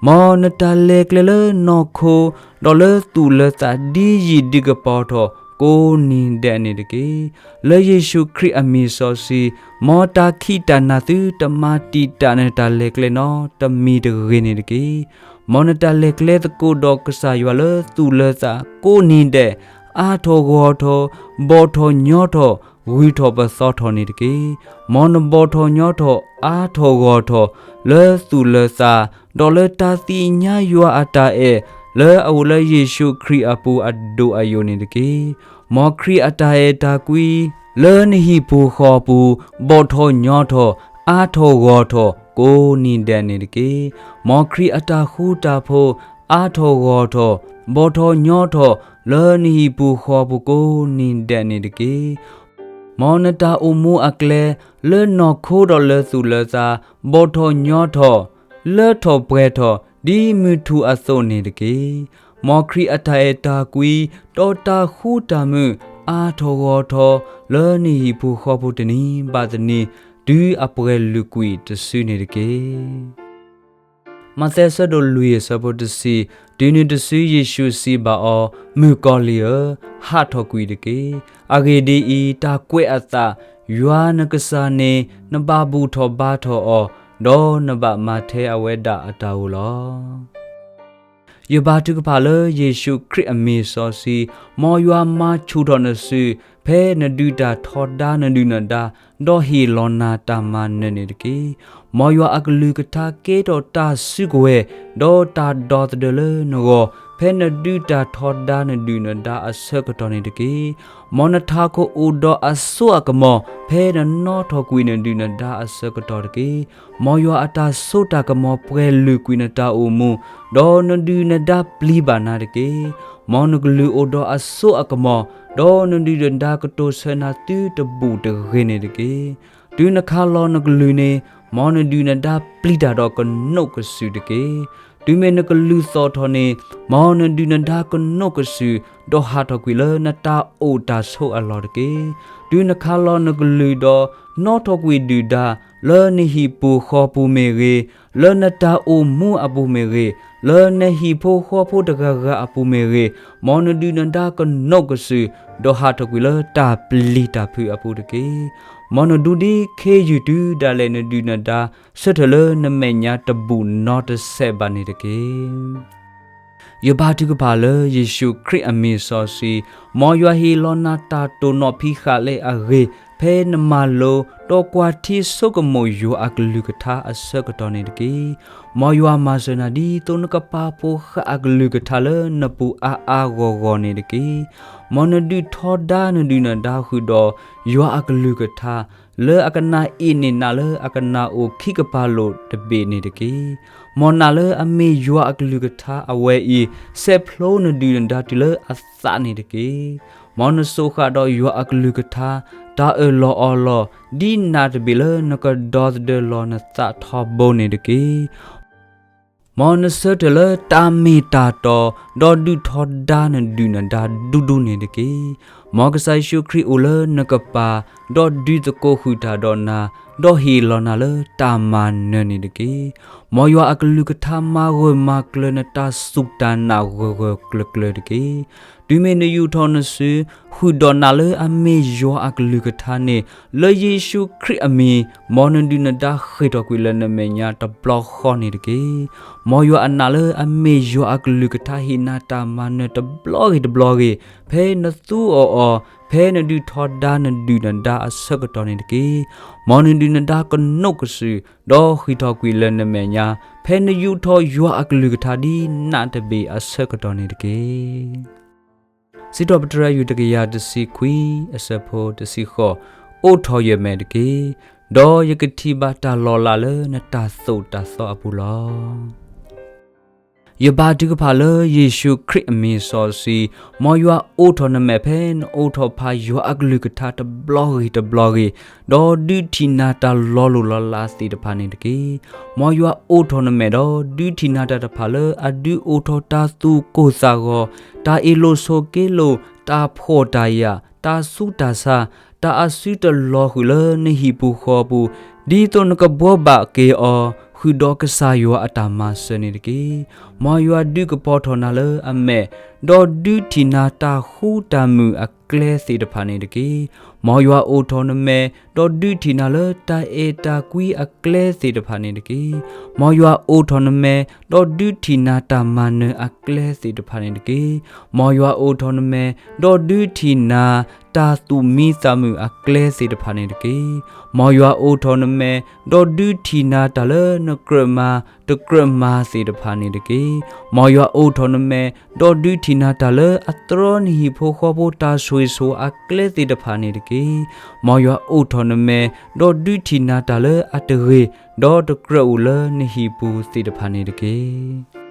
မ်နတၢ်လဲၤကျဲလၢနီၢ်ခိ ဒီးလၢသူၣ်လၢသးဒ်ယံာ်ဒ်ကပီၤထီၣ်ကိးနံၤဒဲးန့ၣ်တက့ၢ်. လၢယ့ၣ်ၡူးခရံာ်အမံၤစီဆှံ, မ်တၢ်ခံးတၢ်နၤသုတမၤတံာ်တာ်နတၢ်လဲၤကျဲနီတမံၤတဂ့ၤန့ၣ်တက့ၢ်. မ်နတၢ်လဲၤကျဲသကိးဒီးကစၢ်ယွၤလၢသူၣ်လၢသးကိးနံၤဒဲး အါထီၣ်ဂီၢ်ထီၣ် ဘီၣ်ထီၣ်ညီထီၣ် ဂုၤထီၣ်ပသီထီၣ်န့ၣ်တက့ၢ်. မ်နဘီၣ်ထီၣ်ညီထီၣ်အါထီၣ်ဂီၢ်ထီၣ် လၢသူၣ်လၢသး ဒီးလၢတၢ်သ့ၣ်ညါယွၤအတၢ်အဲၣ် လၢအအိၣ်လၢယ့ၣ်ၡူးခရံာ်အပူၤအဒိၣ်အယိာ်န့ၣ်တက့ၢ်. မ်ခရံာ်အတၢ်အဲၣ်တၢ်ကွံ လၢနဟံၣ်ပူၤဃီပူၤ ဘီၣ်ထီၣ်ညီထီၣ် အါထီၣ်ဂီၢ်ထီၣ် ကိးနံၤဒဲးန့ၣ်တက့ၢ်. မ်ခရံာ်အတၢ်ဃူတၢ်ဖိး အါထီၣ်ဂီၢ်ထီၣ် ဘီၣ်ထီၣ်ညီထီၣ် လၢနဟံၣ်ပူၤဃီပူၤကိးနံၤဒဲးန့ၣ်တက့ၢ်. မ်နတၢ်အိၣ်မူအကျဲ လၢနီၢ်ခိဒီးလၢသူၣ်လၢသး ဘီၣ်ထီၣ်ညီထီၣ် လၢထီၣ်ပှဲၤထီၣ် ဒ်မုၢ်ထူၣ်အသိးန့ၣ်တက့ၢ်. မ်ခရံာ်အတၢ်အဲၣ်တၢ်ကွံ ဒီးတၢ်ဃူတၢ်မုာ် အါထီၣ်ဂီၢ်ထီၣ် လၢနဟံၣ်ပူၤဃီပူၤတနံၤဘၣ်တနံၤ တုၤအပှဲၤလုာ်ကွံာ်တစုန့ၣ်တက့ၢ်. မးသဲအဆၢဒိၣ်လွံၢ်အဆၢဖိတဆံ, တုၤနုၤတစုယ့ၣ်ၡူးစံးဘၣ်အီၤ, မုၣ်ကီၤလံၢ်ဧၢ, ဟးထီၣ်ကွံာ်တက့ၢ်. အဂ့ၢ်ဒ်အံၤ, တၢ်ကွဲးအသး, ယွၤနကစၢ်န့ၣ် နဘၣ်ဘူၣ်ထီၣ်ဘါထီၣ်အီၤ, ဒီးနဘၣ်မၤထဲအဝဲဒၣ်အတၢ်ဧိၤလီၤ. ယဘါထုကဖၣ်လၢယ့ၣ်ၡူးခရံာ်အမံၤစီဆှံ, မ်ယွၤမၤဆူၣ်ထီၣ်နစု, ဖဲနဒုးတၢ်ထီဒါနဒုၣ်နဒါ, ဒီးဟ့ၣ်လီၤနၤတၢ်မၤနၢၤန့ၣ်တက့ၢ်. မ်ယွၤအကလုၢ်ကထါကဲထီၣ်တၢ်စုကဝဲၤ, ဒီးတၢ်ဒီသဒၢလၢနဂီၢ်, ဖဲနဒုးတၢ်ထီဒါနဒုၣ်နဒါအဆၢကတီၢ်န့ၣ်တက့ၢ်. မ်နထးခိၣ်အိၣ်ဒီးအစိအကမီၤ, ဖဲနနီၣ်ထီၣ်ကွံာ်နဒုၣ်နဒါအဆၢကတီၢ်တက့ၢ်. မ်ယွၤအတၢ်စိတၢ်ကမီၤပှဲၤလုာ်ကွံာ်နတၢ်အိၣ်မူ, ဒီးနဒုၣ်နဒါပျံၤဘၣ်နၤတက့ၢ်. မ်နကလုၢ်အိၣ်ဒီးအစိအကမီၤ, ဒီးနဒုၣ်နဒါကတိၤဆၢနၤသုတဘူၣ်တဂ့ၤန့ၣ်တက့ၢ်. တုၤနခါလီၤနကလုၢ်န့ၣ်, မ်နဒုၣ်နဒါပျံၤတၢ်ဒီးကနိးကစုာ်တက့ၢ်. တုၤမ့ၢ်နကလုၢ်သီၣ်ထီၣ်န့ၣ်, မ်နဒုၣ်နဒါကနိးကစုာ်, ဒီးဟးထီၣ်ကွံာ်လၢနတၢ်အိၣ်တၢ်ဆိးအလီၢ်တက့ၢ်. တုၤနခါလီၤနကလုၢ်ဒီး, နီၣ်ထီၣ်ကွံာ်ဒုၣ်ဒါ, လၢနဟံၣ်ပူၤဃီပူၤမ့ၢ်ဂ့ၤ, လၢနတၢ်အိၣ်မူအပူၤမ့ၢ်ဂ့ၤ, လၢနဟံၣ်ဖိဃီဖိတဂၤဂၤအပူၤမ့ၢ်ဂ့ၤ, မ်နဒုၣ်နဒါကနိးကစုာ်, ဒီးဟးထီၣ်ကွံာ်လၢတၢ်ပျံၤတၢ်ဖုးအပူၤတက့ၢ်. မ်နဒူဒ်ခ့ယုၢ်တုၤဒၣ်လဲာ်နဒုၣ်နဒါ, ဆၢထၢၣ်လၢနမဲာ်ညါတဘူၣ်နီတစဲးဘၣ်န့ၣ်တက့ၢ်. ယဘါထုကဖၣ်လၢယ့ၣ်ၡူးခရံာ်အမံၤစီဆှံ, မ်ယွၤဟ့ၣ်လီၤနၤတၢ်တိာ်နီၣ်ဖံးဃာ်လၢအဂ့ၤ, ဖဲနမၤလိ, ဒီးကွၢ်ထံဆိကမိၣ်ယွၤအကလုၢ်ကထါအဆၢကတီၢ်န့ၣ်တက့ၢ်. မ်ယွၤမၤစၢၤနၤဒ်သိးနကပာ်ဖှိၣ်ဃာ်အကလုၢ်ကထါလၢနပူၤအါအါဂီၢ်ဂီၢ်န့ၣ်တက့ၢ်. မ်နဒုးထီဒါနဒုၣ်နဒါဃုာ်ဒီး, ယွၤအကလုၢ်ကထါ, လၢအကနၣ်အ့ၣ်န့ၢ်နၤလၢအကနၣ်အိၣ်ခံကပၤလိာ်တဘ့ၣ်န့ၣ်တက့ၢ်. မ်နာ်လၢအမ့ၢ်ယွၤအကလုၢ်ကထါအဝဲအံၤ, ဆဲးဖျိနဒုၣ်နဒါတုၤလၢအသးန့ၣ်တက့ၢ်. မ်နစိာ်ဃာ်ဒီးယွၤအကလုၢ်ကထါ, တၢ်အၢၣ်လီၤအီလီၤ, ဒ်နၢ်တဘ့ၣ်လၢနကဒီသဒၢလီၤနသးထီဘိန့ၣ်တက့ၢ်. မ်နဆၢထၢၣ်လၢတၢ်မ့ၢ်တၢ်တီ, ဒီးဒုးထီဒါနဒုၣ်နဒါဒူဒူန့ၣ်တက့ၢ်. မ်ကစၢ်ယ့ၣ်ၡူးခရံာ်အိၣ်လၢနကပၤ, ဒီးဒုးသကိးဃုာ်တၢ်ဒီးနၤ, ဒီးဟ့ၣ်လီၤနၤလၢတၢ်မၤနၢၤန့ၣ်တက့ၢ်. မ်ယွၤအကလုၢ်ကထါမၤဂၢၢ်မၤကျၢၤနတၢ်စူၢ်တၢ်နာ်ဂၢၢ်ဂၢၢ်ကျၢၤကျၢၤတက့ၢ်. တုၤမ့ၢ်နယူာ်ထီၣ်နစု ဃုာ်ဒီးနာ်လၢအမ့ၢ်ယွၤအကလုၢ်ကထါန့ၣ် လၢယ့ၣ်ၡူးခရံာ်အမံၤ မ်နဒုၣ်နဒါဃ့ၢ်ထီၣ်ကွံာ်လၢနမဲာ်ညါတဘျီဃီန့ၣ်တက့ၢ်. မ်ယွၤအနာ်လၢအမ့ၢ်ယွၤအကလုၢ်ကထါဟ့ၣ်နၤတၢ်မၤနၢၤတဘျီဂ့ၤတဘျီဂ့ၤ ဖဲနသူအီၤအီၤ, ဖဲနဒုးထီဒါနဒုၣ်နဒါအဆၢကတီၢ်န့ၣ်တက့ၢ်. မ်နဒုၣ်နဒါကနိးကစုာ် ဒီးဃ့ၢ်ထီၣ်ကွံာ်လၢနမဲာ်ညါ ဖဲနယူာ်ထီၣ်ယွၤအကလုၢ်ကထါဒ်နးတဘ့ၣ်အဆၢကတီၢ်န့ၣ်တက့ၢ်. စံးထီၣ်ပတြၢၤ ယူၢ်တကယၤတဆံခွံ အဆၢဖိတဆံဃိး, အိးထီၣ်ယမဲာ်တက့ၢ်, ဒီးယကထံၣ်ဘၣ်တၢ်လီၤလးလၢနတၢ်သိၣ်တၢ်သီအပူၤလီၤ. ယဘါထုကဖၣ်လၢယ့ၣ်ၡူးခရံာ်အမံၤစီဆှံ, မ်ယွၤအိးထီၣ်နမဲာ်ဖဲနအိးထီၣ်ဖးယွၤအကလုၢ်ကထါတဘျီဂ့ၤတဘျီဂ့ၤ, ဒီးဒုးထံၣ်နၤတၢ်လီၤလိၢ်လီၤလးသ့ၣ်တဖၣ်န့ၣ်တက့ၢ်. မ်ယွၤအိးထီၣ်နမဲာ်ဒီးဒုးထံၣ်နၤတၢ်တဖၣ်လၢအဒုးအိၣ်ထီၣ်တၢ်သူၣ်ကိၢ်သးဂီၤ, တၢ်အ့ၣ်လိာ်ဆိးက့လိာ်, တၢ်ဖှီၣ်တၢ်ယာ်, တၢ်ဆူးတၢ်ဆါ, တၢ်အစုတလီၤဃုာ်လၢနဟံၣ်ပူၤဃီပူၤ, ဒ်သိးနကဘှီဘၣ်က့ၤအီၤ ဃုာ်ဒီးကစၢ်ယွၤအတၢ်မၤစၢၤန့ၣ်တက့ၢ်. မ်ယွၤဒုးကပီၤထီၣ်နၤလၢအမဲာ်, ဒီးဒုးထံၣ်နၤတၢ်ဃူတၢ်မုာ်အကျဲသ့ၣ်တဖၣ်န့ၣ်တက့ၢ်. မ်ယွၤအိးထီၣ်နမဲာ်, ဒီးဒုးထံၣ်နၤလၢတၢ်အဲၣ်တၢ်ကွံအကျဲသ့ၣ်တဖၣ်န့ၣ်တက့ၢ်. မ်ယွၤအိးထီၣ်နမဲာ်, ဒီးဒုးထံၣ်နၤတၢ်မၤနၢၤအကျဲသ့ၣ်တဖၣ်န့ၣ်တက့ၢ်. မ်ယွၤအိးထီၣ်နမဲာ်, ဒီးဒုးထံၣ်နၤတၢ်သူၣ်မံသးမုာ်အကျဲသ့ၣ်တဖၣ်န့ၣ်တက့ၢ်. မ်ယွၤအိးထီၣ်နမဲာ်, ဒီးဒုးထံၣ်နၤတၢ်လၢနကြၢးမၤတကြၢးမၤသ့ၣ်တဖၣ်န့ၣ်တက့ၢ်. မ်ယွၤအိးထီၣ်နမဲာ်, ဒီးဒုးထံၣ်နၤတၢ်လၢအတြီနဟံၣ်ဖိဃီဖိတၢ်ဆိၣ်ဂ့ၤဆိၣ်ဝါအကျဲသ့ၣ်တဖၣ်န့ၣ်တက့ၢ်. မ်ယွၤအိးထီၣ်နမဲာ်, ဒီးဒုးထံၣ်နၤတၢ်လၢအတဂ့ၤ, ဒီးတကြၢးအိၣ်လၢနဟံၣ်ပူၤသ့ၣ်တဖၣ်န့ၣ်တက့ၢ်.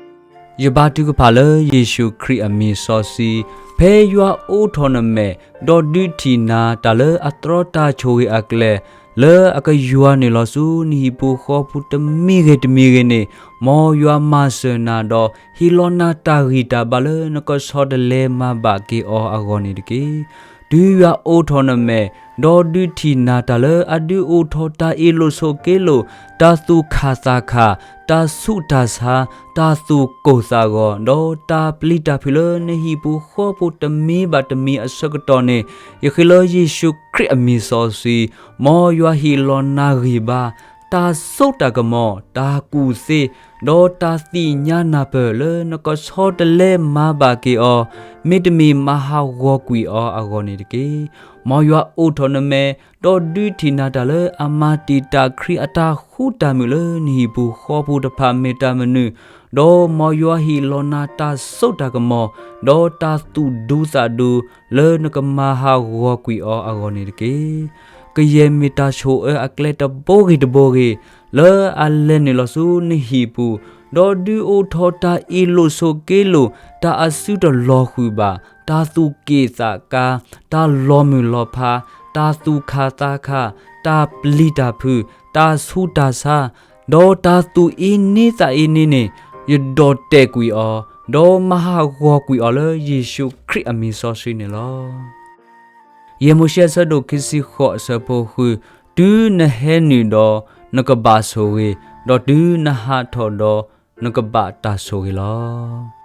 ယဘါထုကဖၣ်လၢယ့ၣ်ၡူးခရံာ်အမံၤစီဆှံ, ဖဲယွၤအိးထီၣ်နမဲာ်, ဒီးဒုးထံၣ်နၤတၢ်လၢအတြီတၢ်ဆိၣ်ဂ့ၤအကျဲ, လၢအကယွၤနုာ်လီၤဆူနဟံၣ်ပူၤဃီပူၤတမံၤဂ့ၤတမံၤဂ့ၤန့ၣ်, မ်ယွၤမၤစၢၤနၤဒီးဟ့ၣ်လီၤနၤတၢ်ဂံၢ်တၢ်ဘါလၢနကဆီတလဲမၤဘၣ်က့ၤအီၤအဂီၢ်န့ၣ်တက့ၢ်. တုၤယွၤအိးထီၣ်နမဲာ်, ဒီးဒုးထံၣ်နၤတၢ်လၢအဒုးအိၣ်ထီၣ်တၢ်အ့ၣ်လိာ်ဆိးက့လိာ်, တၢ်သူၣ်ခၣ်သးခၣ်, တၢ်ဆူးတၢ်ဆါ, တၢ်သူၣ်ကိၢ်သးဂီၤ, ဒီးတၢ်ပျံၤတၢ်ဖုးလၢနဟံၣ်ပူၤဃီပူၤတမံၤဘၣ်တမံၤအဆၢကတီၢ်န့ၣ်, ယဃ့လၢယ့ၣ်ၡူးခရံာ်အမံၤစီဆှံ, မ်ယွၤဟ့ၣ်လီၤနၤဂံၢ်ဘါ, တၢ်စိတၢ်ကမီၤ, တၢ်ကူၣ်သ့, ဒီးတၢ်သ့ၣ်ညါနၢ်ပၢၢ်လၢနကဆီတလဲမၤဘၣ်က့ၤအီၤ, မ့တမ့ၢ်မၤဟးဂီၤကွံာ်အီၤအဂီၢ်န့ၣ်တက့ၢ်. မ်ယွၤအိးထီၣ်နမဲာ်, ဒီးဒုးထံၣ်နၤတၢ်လၢအမၤတံာ်တာ်ခရံာ်အတၢ်ဃူတၢ်မုာ်လၢနဟံၣ်ပူၤဃီပူၤတဖၣ်မ့ၢ်တၢ်မနုၤ, ဒီးမ်ယွၤဟ့ၣ်လီၤနၤတၢ်စိတၢ်ကမီၤ, ဒီးတၢ်သူၣ်ဒူသးဒူ, လၢနကမၤဟးဂီၤကွံာ်အီၤအဂီၢ်န့ၣ်တက့ၢ်. ကယဲၢ်မ့ၢ်တၢ်ဆိၣ်အၢအကျဲတဘိဂ့ၤတဘိဂ့ၤ, လၢအလဲၤနုာ်လီၤဆူနဟံၣ်ပူၤ, ဒီးဒုးအိၣ်ထီၣ်တၢ်အ့ၣ်လိာ်ဆိးက့လိာ်, တၢ်အစုတလီၤဃုာ်ဘၣ်, တၢ်သူၣ်က့ၣ်သးကါ, တၢ်လီၤမုၢ်လီၤဖး, တၢ်သူၣ်ခၣ်သးခၣ်, တၢ်ပျံၤတၢ်ဖုး, တၢ်ဆူးတၢ်ဆါ, ဒီးတၢ်သူၣ်အ့န့သးအ့န့န့ၣ်, ယဒိးတဲာ်ကွံာ်အီၤ, ဒီးမၤဟးဂီၤကွံာ်အီၤလၢယ့ၣ်ၡူးခရံာ်အမံၤစီဆှံန့ၣ်လီၤ. ယဲၢ်မိၤၡ့ အဆၢဒိၣ်ခံဆံဃိး အဆၢဖိဃု, တုၤနဟဲနုာ်ဒီး, နကဘၣ်ဆိၣ်ဂ့ၤ, ဒီးတုၤနဟးထီၣ်ဒီး, နကဘၣ်တၢ်ဆိၣ်ဂ့ၤလီၤ.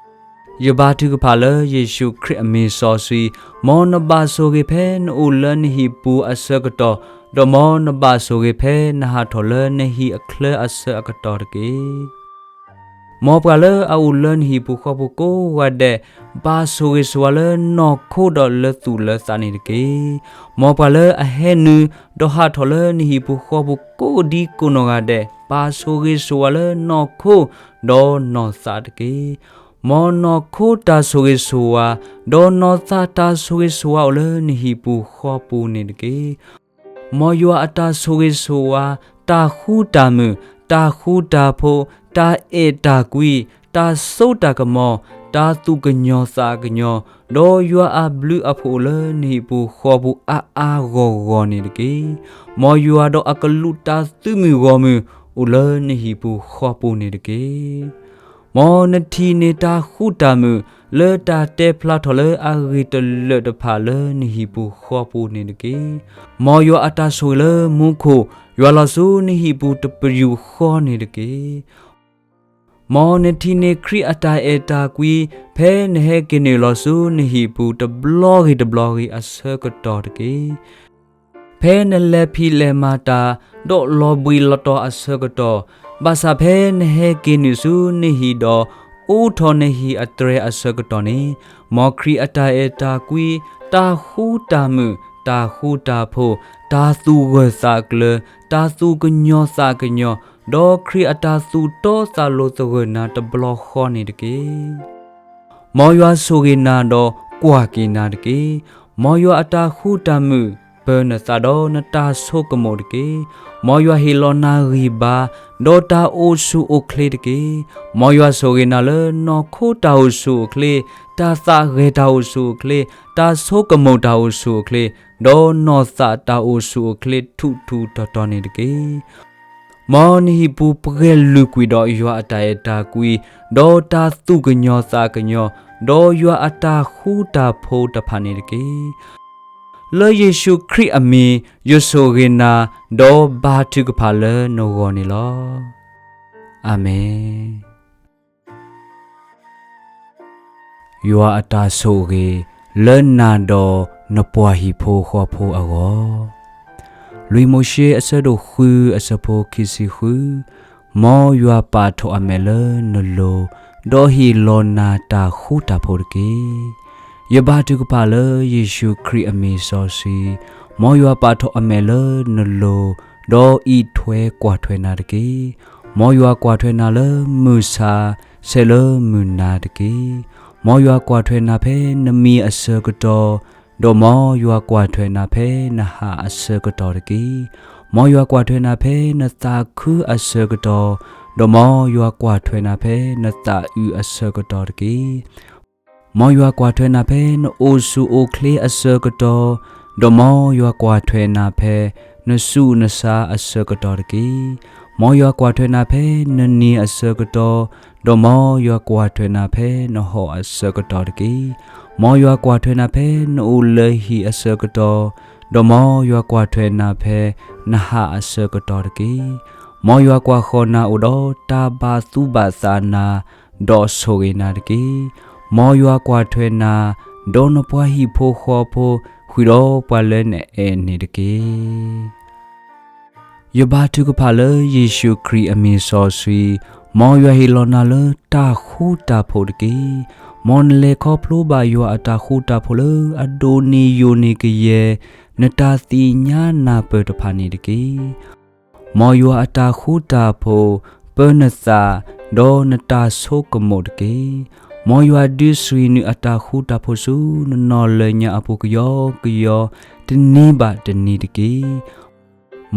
ယဘါထုကဖၣ်လၢယ့ၣ်ၡူးခရံာ်အမံၤစီဆှံ, မ်နဘၣ်ဆိၣ်ဂ့ၤဖဲနအိၣ်လၢနဟံၣ်ပူၤအဆၢကတီၢ်, ဒီးမ်နဘၣ်ဆိၣ်ဂ့ၤဖဲနဟးထီၣ်လၢနဟံၣ်အချၢအဆၢအကတီၢ်တက့ၢ်. မ်ပှၤလၢအအိၣ်လၢနဟံၣ်ပူၤဃီပူၤကိးဂၤဒဲး, ဘၣ်ဆိၣ်ဂ့ၤဆိၣ်ဝါလၢနီၢ်ခိဒီးလၢသူၣ်လၢသးန့ၣ်တက့ၢ်. မ်ပှၤလၢအဟဲနုာ်, ဒီးဟးထီၣ်လၢနဟံၣ်ပူၤဃီပူၤကိးဒံကိးနီၢ်ဂၤဒဲး, ဘၣ်ဆိၣ်ဂ့ၤဆိၣ်ဝါလၢနီၢ်ခိ, ဒီးနီၢ်သးတက့ၢ်. မ်နီၢ်ခိတၢ်ဆိၣ်ဂ့ၤဆိၣ်ဝါ, ဒီးနီၢ်သးတၢ်ဆိၣ်ဂ့ၤဆိၣ်ဝါအိၣ်လၢနဟံၣ်ပူၤဃီပူၤန့ၣ်တက့ၢ်. မ်ယွၤအတၢ်ဆိၣ်ဂ့ၤဆိၣ်ဝါ, တၢ်ဃူတၢ်မုာ်, တၢ်ဃူတၢ်ဖိး, တၢ်အဲၣ်တၢ်ကွံ, တၢ်စိတၢ်ကမီၤ, တၢ်သူၣ်ကညီၤသးကညီၤ, ဒီးယွၤအဘျုးအဖှိၣ်အိၣ်လၢနဟံၣ်ပူၤဃီပူၤအါအါဂီၢ်ဂီၢ်န့ၣ်တက့ၢ်. မ်ယွၤဒီးအကလူးတၢ်သုးမုၢ်ဂီၢ်မုၢ်အိၣ်လၢနဟံၣ်ပူၤဃီပူၤန့ၣ်တက့ၢ်. မ်နထံၣ်န့ၢ်တၢ်ဃူတၢ်မုာ် လၢတၢ်တဲဖျါထီၣ်လၢအဂ့ၢ်တလၢာ်တဖၣ်လၢနဟံၣ်ပူၤဃီပူၤန့ၣ်တက့ၢ်. မ်ယွၤအတၢ်ဆိၣ်ဂ့ၤလၢမူခိၣ် ယွၤလီၤဆူနဟံၣ်ပူၤတပယူာ်ဃီန့ၣ်တက့ၢ်. မ်နထံၣ်န့ၢ်ခရံာ်အတၢ်အဲၣ်တၢ်ကွံ ဖဲနဟဲက့ၤနုာ်လီၤဆူနဟံၣ်ပူၤတဘျီဂ့ၤတဘျီဂ့ၤအဆၢကတီၢ်တက့ၢ်. ဖဲနလဲၤဖံးလဲၤမၤတၢ် ဒီးလီၤဘှံးလီၤတီၤအဆၢကတီၢ်, ဘၣ်ဆၣ်ဖဲနဟဲက့ၤနုာ်ဆူနဟံၣ်ဒီး အိးထီၣ်နဟံၣ်အတြဲၤအဆၢကတီၢ်န့ၣ်, မ်ခရံာ်အတၢ်အဲၣ်တၢ်ကွံ, တၢ်ဃူတၢ်မုာ်, တၢ်ဃူတၢ်ဖိး, တၢ်သူၣ်ဂၢၢ်သးကျၢၤ, တၢ်သူၣ်ကညီၤသးကညီၤ, ဒီးခရံာ်အတၢ်သူၣ်တီသးလိၤသဂၢၢ်နၤတဘျီဃီန့ၣ်တက့ၢ်. မ်ယွၤဆိၣ်ဂ့ၤနၤဒီးကွၢ်က့ၤနၤတက့ၢ်. မ်ယွၤအတၢ်ဃူတၢ်မုာ် ပၢနသးဒီးနတၢ်ဆိကမိၣ်တက့ၢ်. မ်ယွၤဟ့ၣ်လီၤနၤဂံၢ်ဘါ ဒီးတၢ်အိၣ်ဆူၣ်အိၣ်ချ့တက့ၢ်. မ်ယွၤဆိၣ်ဂ့ၤနၤလၢနီၢ်ခိတၢ်အိၣ်ဆူၣ်အိၣ်ချ့, တၢ်သးဂဲၤတၢ်အိၣ်ဆူၣ်အိၣ်ချ့, တၢ်ဆိကမိၣ်တၢ်အိၣ်ဆူၣ်အိၣ်ချ့, ဒီးနီၢ်သးတၢ်အိၣ်ဆူၣ်အိၣ်ချ့ထူးထူးတီၤတီၤန့ၣ်တက့ၢ်. မ်နဟံၣ်ပူၤပှဲၤလုာ်ကွံာ်ဒီးယွၤအတၢ်အဲၣ်တၢ်ကွံ, ဒီးတၢ်သူၣ်ကညီၤသးကညီၤ, ဒီးယွၤအတၢ်ဃူတၢ်ဖိးတဖၣ်န့ၣ်တက့ၢ်. လၢယ့ၣ်ၡူးခရံာ်အမံၤ ယဆိၣ်ဂ့ၤနၤ, ဒီးဘါထုကဖၣ်လၢနဂီၢ်န့ၣ်လီၤ. အၤမ့ၣ်. ယွၤအတၢ်ဆိၣ်ဂ့ၤ လၢနၤဒီးနပှၤဟံၣ်ဖိဃီဖိအဂီၢ်. လွံၢ်မိၤၡ့အဆၢဒိၣ်ဃုအဆၢဖိခံဆံဃု, မ်ယွၤပာ်ထီၣ်အမဲာ်လၢနလိၤ, ဒီးဟ့ၣ်လီၤနၤတၢ်ဃူတၢ်ဖိးတက့ၢ်. ယဘါထုကဖၣ်လၢယ့ၣ်ၡူးခရံာ်အမံၤစီဆှံ, မ်ယွၤပာ်ထီၣ်အမဲာ်လၢနလိၤ, ဒီးအံးထွဲကွၢ်ထွဲနၤတက့ၢ်. မ်ယွၤကွၢ်ထွဲနၤလၢမုၢ်ဆါ ဆဲးလၢမုၢ်နၤတက့ၢ်. မ်ယွၤကွၢ်ထွဲနၤဖဲနမံၤအဆၢကတီၢ်, ဒီးမ်ယွၤကွၢ်ထွဲနၤဖဲနဟၣ်အဆၢကတီၢ်တက့ၢ်. မ်ယွၤကွၢ်ထွဲနၤဖဲနသးခုအဆၢကတီၢ်, ဒီးမ်ယွၤကွၢ်ထွဲနၤဖဲနသးအုးအဆၢကတီၢ်တက့ၢ်. မ်ယွၤကွၢ်ထွဲနၤဖဲနအိၣ်ဆူၣ်အိၣ်ချ့အဆၢကတီၢ်, ဒီးမ်ယွၤကွၢ်ထွဲနၤဖဲနဆူးနဆါအဆၢကတီၢ်တက့ၢ်. မ်ယွၤကွၢ်ထွဲနၤဖဲနနံၤအဆၢကတီၢ်, ဒီးမ်ယွၤကွၢ်ထွဲနၤဖဲနဟီၣ်အဆၢကတီၢ်တက့ၢ်. မ်ယွၤကွၢ်ထွဲနၤဖဲနအိၣ်လၢဟံၣ်အဆၢကတီၢ်, ဒီးမ်ယွၤကွၢ်ထွဲနၤဖဲနဟၣ်အဆၢကတီၢ်တက့ၢ်. မ်ယွၤကွၢ်ဃီၤနၤအိၣ်ဒီးတၢ်ဘၣ်သူၣ်ဘၣ်သးနၤ, ဒီးဆိၣ်ဂ့ၤနၤတက့ၢ်. မ်ယွၤကွၢ်ထွဲနၤ, ဒီးနပှၤဟံၣ်ဖိဃီဖိ, ဃုာ်ဒီးပှၤလၢနအဲၣ်န့ၣ်တက့ၢ်. ယဘါထုကဖၣ်လၢယ့ၣ်ၡူးခရံာ်အမံၤစီဆှံ, မ်ယွၤဟ့ၣ်လီၤနၤလၢတၢ်ဃူတၢ်ဖိးတက့ၢ်. မ်နလဲၤခီဖျိဘၣ်ယွၤအတၢ်ဃူတၢ်ဖိးလၢအဒိၣ်န့ၢ်ယိာ်န့ၢ်ကယဲၢ် နတၢ်သ့ၣ်ညါနၢ်ပၢၢ်တဖၣ်န့ၣ်တက့ၢ်. မ်ယွၤအတၢ်ဃူတၢ်ဖိး ပၢနသး, ဒီးနတၢ်ဆိကမိၣ်တက့ၢ်. မ်ယွၤဒုးဆှံးနုာ်အတၢ်ဃူတၢ်ဖိးဆူ နနီၢ်လၢညါအပူၤကယီကယီ တနံၤဘၣ်တနံၤတက့ၢ်.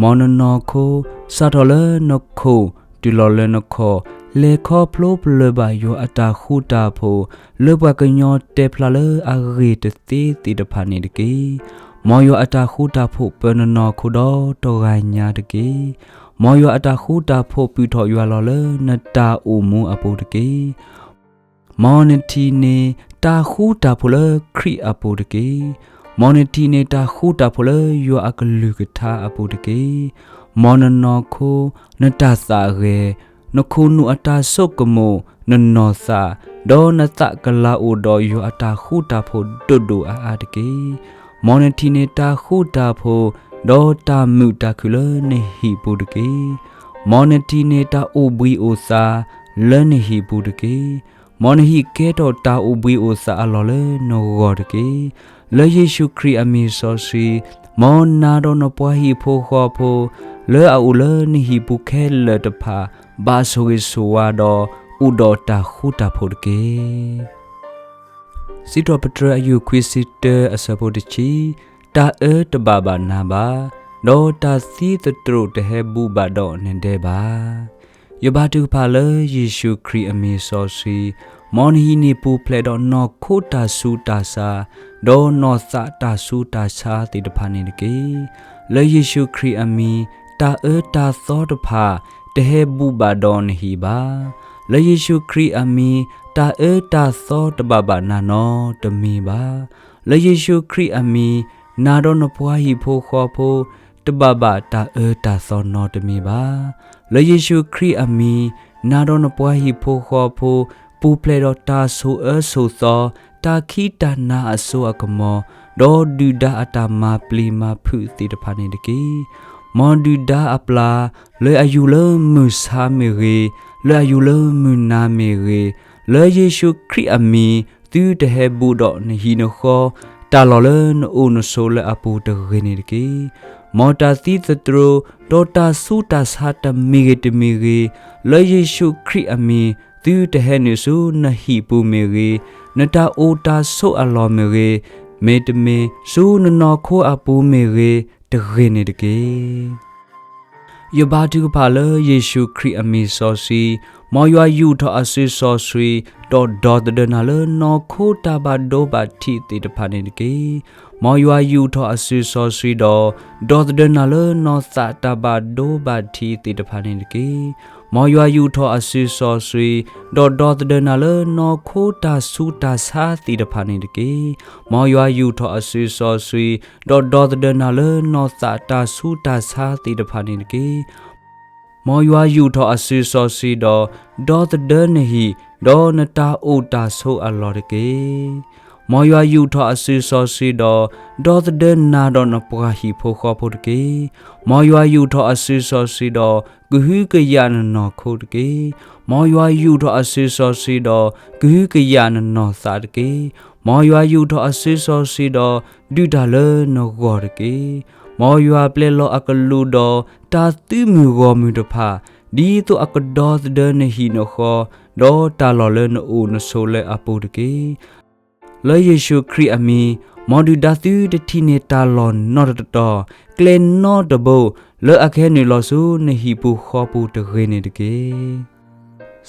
မ်နနီၢ်ခိ စးထီၣ်လၢနခိၣ် တုၤလီၤလၢနခီၣ်, လဲၤခီဖျိပလၢၢ်ဘၣ်ယွၤအတၢ်ဃူတၢ်ဖိး လၢပှၤကညီတဲဖျါလၢအဂ့ၢ်တသ့သ့ၣ်တဖၣ်န့ၣ်တက့ၢ်. မ်ယွၤအတၢ်ဃူတၢ်ဖိး ပၢနနီၢ်ခိဒီးတဂၤညါတက့ၢ်. မ်ယွၤအတၢ်ဃူတၢ်ဖိး ပုၢ်ထီၣ်ယွၤလီၤလၢနတၢ်အိၣ်မူအပူၤတက့ၢ်. မ်နထံၣ်န့ၢ်တၢ်ဃူတၢ်ဖိးလၢခရံာ်အပူၤတက့ၢ်. မ်နထံၣ်န့ၢ်တၢ်ဃူတၢ်ဖိးလၢယွၤအကလုၢ်ကထါအပူၤတက့ၢ်. မ်နနီၢ်ခိ, နတၢ်သးဂဲၤ, နခိၣ်နူာ်အတၢ်ဆိကမိၣ်, နနီၢ်သး, ဒီးနသးကလၤအိၣ်ဒီးယွၤအတၢ်ဃူတၢ်ဖိးဒိၣ်ဒိၣ်အါအါတက့ၢ်. မ်နထံၣ်န့ၢ်တၢ်ဃူတၢ်ဖိး, ဒီးတၢ်မုာ်တၢ်ခုၣ်လၢနဟံၣ်ပူၤတက့ၢ်. မ်နထံၣ်န့ၢ်တၢ်အိၣ်ဘှံးအိၣ်သါ လၢနဟံၣ်ပူၤတက့ၢ်. မ်နဟံၣ်ကဲထီၣ်တၢ်အိၣ်ဘှံးအိၣ်သါအလီၢ်လၢနဂီၢ်တက့ၢ်. လၢယ့ၣ်ၡူးခရံာ်အမံၤစီဆှံ, မ်နၤဒီးနပှၤဟံၣ်ဖိဃီဖိ လၢအအိၣ်လၢနဟံၣ်ပူၤခဲလၢာ်တဖၣ် ဘၣ်ဆိၣ်ဂ့ၤဆိၣ်ဝါဒီး အိၣ်ဒီးတၢ်ဃူတၢ်ဖိးတက့ၢ်. စံးထီၣ်ပတြၢၤအယုၢ်ခွံဆံတၢအဆၢဖိတဆံ, တၢ်အၢတဘၣ်ဘၣ်နၤဘၣ်, ဒီးတၢ်သံသတြိာ်တဟဲဘူးဘၣ်ဒီးနဒဲဘၣ်. ယဘါထုကဖၣ်လၢယ့ၣ်ၡူးခရံာ်အမံၤစီဆှံ, မ်နဟံးန့ၢ်ပူၤဖျဲးဒီးနီၢ်ခိတၢ်ဆူးတၢ်ဆါ, ဒီးနီၢ်သးတၢ်ဆူးတၢ်ဆါသ့ၣ်တဖၣ်န့ၣ်တက့ၢ်. လၢယ့ၣ်ၡူးခရံာ်အမံၤ, တၢ်အၢတၢ်သီတဖၣ် တဟဲဘူးဘၣ်ဒီးနဟံၣ်ဘၣ်. လၢယ့ၣ်ၡူးခရံာ်အမံၤ, တၢ်အၢတၢ်သီတဘၣ်ဘၣ်နၤနီတမံၤဘၣ်. လၢယ့ၣ်ၡူးခရံာ်အမံၤ, နၤဒီးနပှၤဟံၣ်ဖိဃီဖိ တဘၣ်ဘၣ်တၢ်အၢတၢ်သီနီတမံၤဘၣ်. လၢယ့ၣ်ၡူးခရံာ်အမံၤ, နၤဒီးနပှၤဟံၣ်ဖိဃီဖိ ပူၤဖျဲးဒီးတၢ်ဆိၣ်အၢဆိၣ်သီ, တၢ်ခံးတၢ်နၤအစိအကမီၤ, ဒီးဒုၣ်ဒါအတၢ်မၤပျံၤမၤဖုးသ့ၣ်တဖၣ်န့ၣ်တက့ၢ်. မ်ဒုၣ်ဒါအပျၢ်, လၢအယူၤလၢမုၢ်ဆါမ့ၢ်ဂ့ၤ, လၢအယူၤလၢမုၢ်နၤမ့ၢ်ဂ့ၤ, လၢယ့ၣ်ၡူးခရံာ်အမံၤ သုတဟဲဘူးဒီးနဟံၣ်နဃီ, တၢ်လီၢ်လၢနအိၣ်နဆိးလၢအပူၤတဂ့ၤန့ၣ်တက့ၢ်. မ်တၢ်သံသတြိာ်, ဒီးတၢ်ဆူးတၢ်ဆါတမံၤဂ့ၤတမံၤဂ့ၤ, လၢယ့ၣ်ၡူးခရံာ်အမံၤ သုတဟဲနုာ်ဆူနဟံၣ်ပူၤမ့ၢ်ဂ့ၤ, နတၢ်အိၣ်တၢ်ဆိးအလီၢ်မ့ၢ်ဂ့ၤ, မ့တမ့ၢ်ဆူနနီၢ်ခိအပူၤမ့ၢ်ဂ့ၤ, တဂ့ၤန့ၣ်တက့ၢ်. ယဘါထုကဖၣ်လၢယ့ၣ်ၡူးခရံာ်အမံၤစီဆှံ, မ်ယွၤယူာ်ထီၣ်အစုစီဆှံ, ဒီးဒီသဒၢနၤလၢနီၢ်ခိတၢ်ဘၣ်ဒိဘၣ်ထံးသ့ၣ်တဖၣ်န့ၣ်တက့ၢ်. မ်ယွၤယူာ်ထီၣ်အစုစီဆှံဒီး, ဒီသဒၢနၤလၢနီၢ်သးတၢ်ဘၣ်ဒိဘၣ်ထံးသ့ၣ်တဖၣ်န့ၣ်တက့ၢ်. မ်ယွၤယူာ်ထီၣ်အစုစီဆှံ, ဒီးဒီသဒၢနၤလၢနီၢ်ခိတၢ်ဆူးတၢ်ဆါသ့ၣ်တဖၣ်န့ၣ်တက့ၢ်. မ်ယွၤယူာ်ထီၣ်အစုစီဆှံ, ဒီးဒီသဒၢနၤလၢနီၢ်သးတၢ်ဆူးတၢ်ဆါသ့ၣ်တဖၣ်န့ၣ်တက့ၢ်. မ်ယွၤယူာ်ထီၣ်အစုစီဆှံဒီး, ဒီသဒၢနဟံၣ်, ဒီးနတၢ်အိၣ်တၢ်ဆိးအလီၢ်တက့ၢ်. မ်ယွၤယူာ်ထီၣ်အစုစီဆှံဒီး, ဒီသဒၢနၤဒီးနပှၤဟံၣ်ဖိဃီဖိတက့ၢ်. မ်ယွၤယူာ်ထီၣ်အစုစီဆှံဒီး, ကဟုကယာ်နနီၢ်ခိတက့ၢ်. မ်ယွၤယူာ်ထီၣ်အစုစီဆှံဒီး, ကဟုကယာ်နနီၢ်သးတက့ၢ်. မ်ယွၤယူာ်ထီၣ်အစုစီဆှံဒီး, ဒုးတၢ်လၢနဂီၢ်တက့ၢ်. မ်ယွၤပျဲလီၤအကလူးဒီးတၢ်သုးမုၢ်ဂီၢ်မုၢ်တဖၣ်, ဒ်သိးအကဒီသဒၢနဟံၣ်နဃီ, ဒီးတၢ်လီၢ်လၢနအိၣ်နဆိးလၢအပူၤတက့ၢ်. လၢယ့ၣ်ၡူးခရံာ်အမံၤ, မ်ဒုၣ်ဒါသုတထံၣ်န့ၢ်တၢ်လီၢ်နီတတီၤ, ကျဲနီတဘိ, လၢအကဟဲနုာ်လီၤဆူနဟံၣ်ပူၤဃီပူၤတဂ့ၤန့ၣ်တက့ၢ်.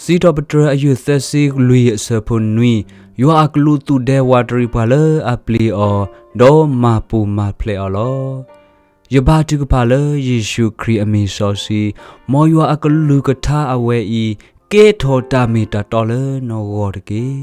စံးထီၣ်ပတြၢၤအယုၢ်သၢဆံလွံၢ်အဆၢဖိနွံ, ယွၤအကလူးသူၣ်ဒဲဝးတရံးပှၤလၢအပျံၤအီၤ, ဒီးမၤပူၤမၤဖျဲးအီၤလီၤ. ယဘါထုကဖၣ်လၢယ့ၣ်ၡူးခရံာ်အမံၤစီဆှံ, မ်ယွၤအကလုၢ်ကထါအဝဲအံၤ, ကဲထီၣ်တၢ်မ့ၢ်တၢ်တီလၢနဂီၢ်တက့ၢ်.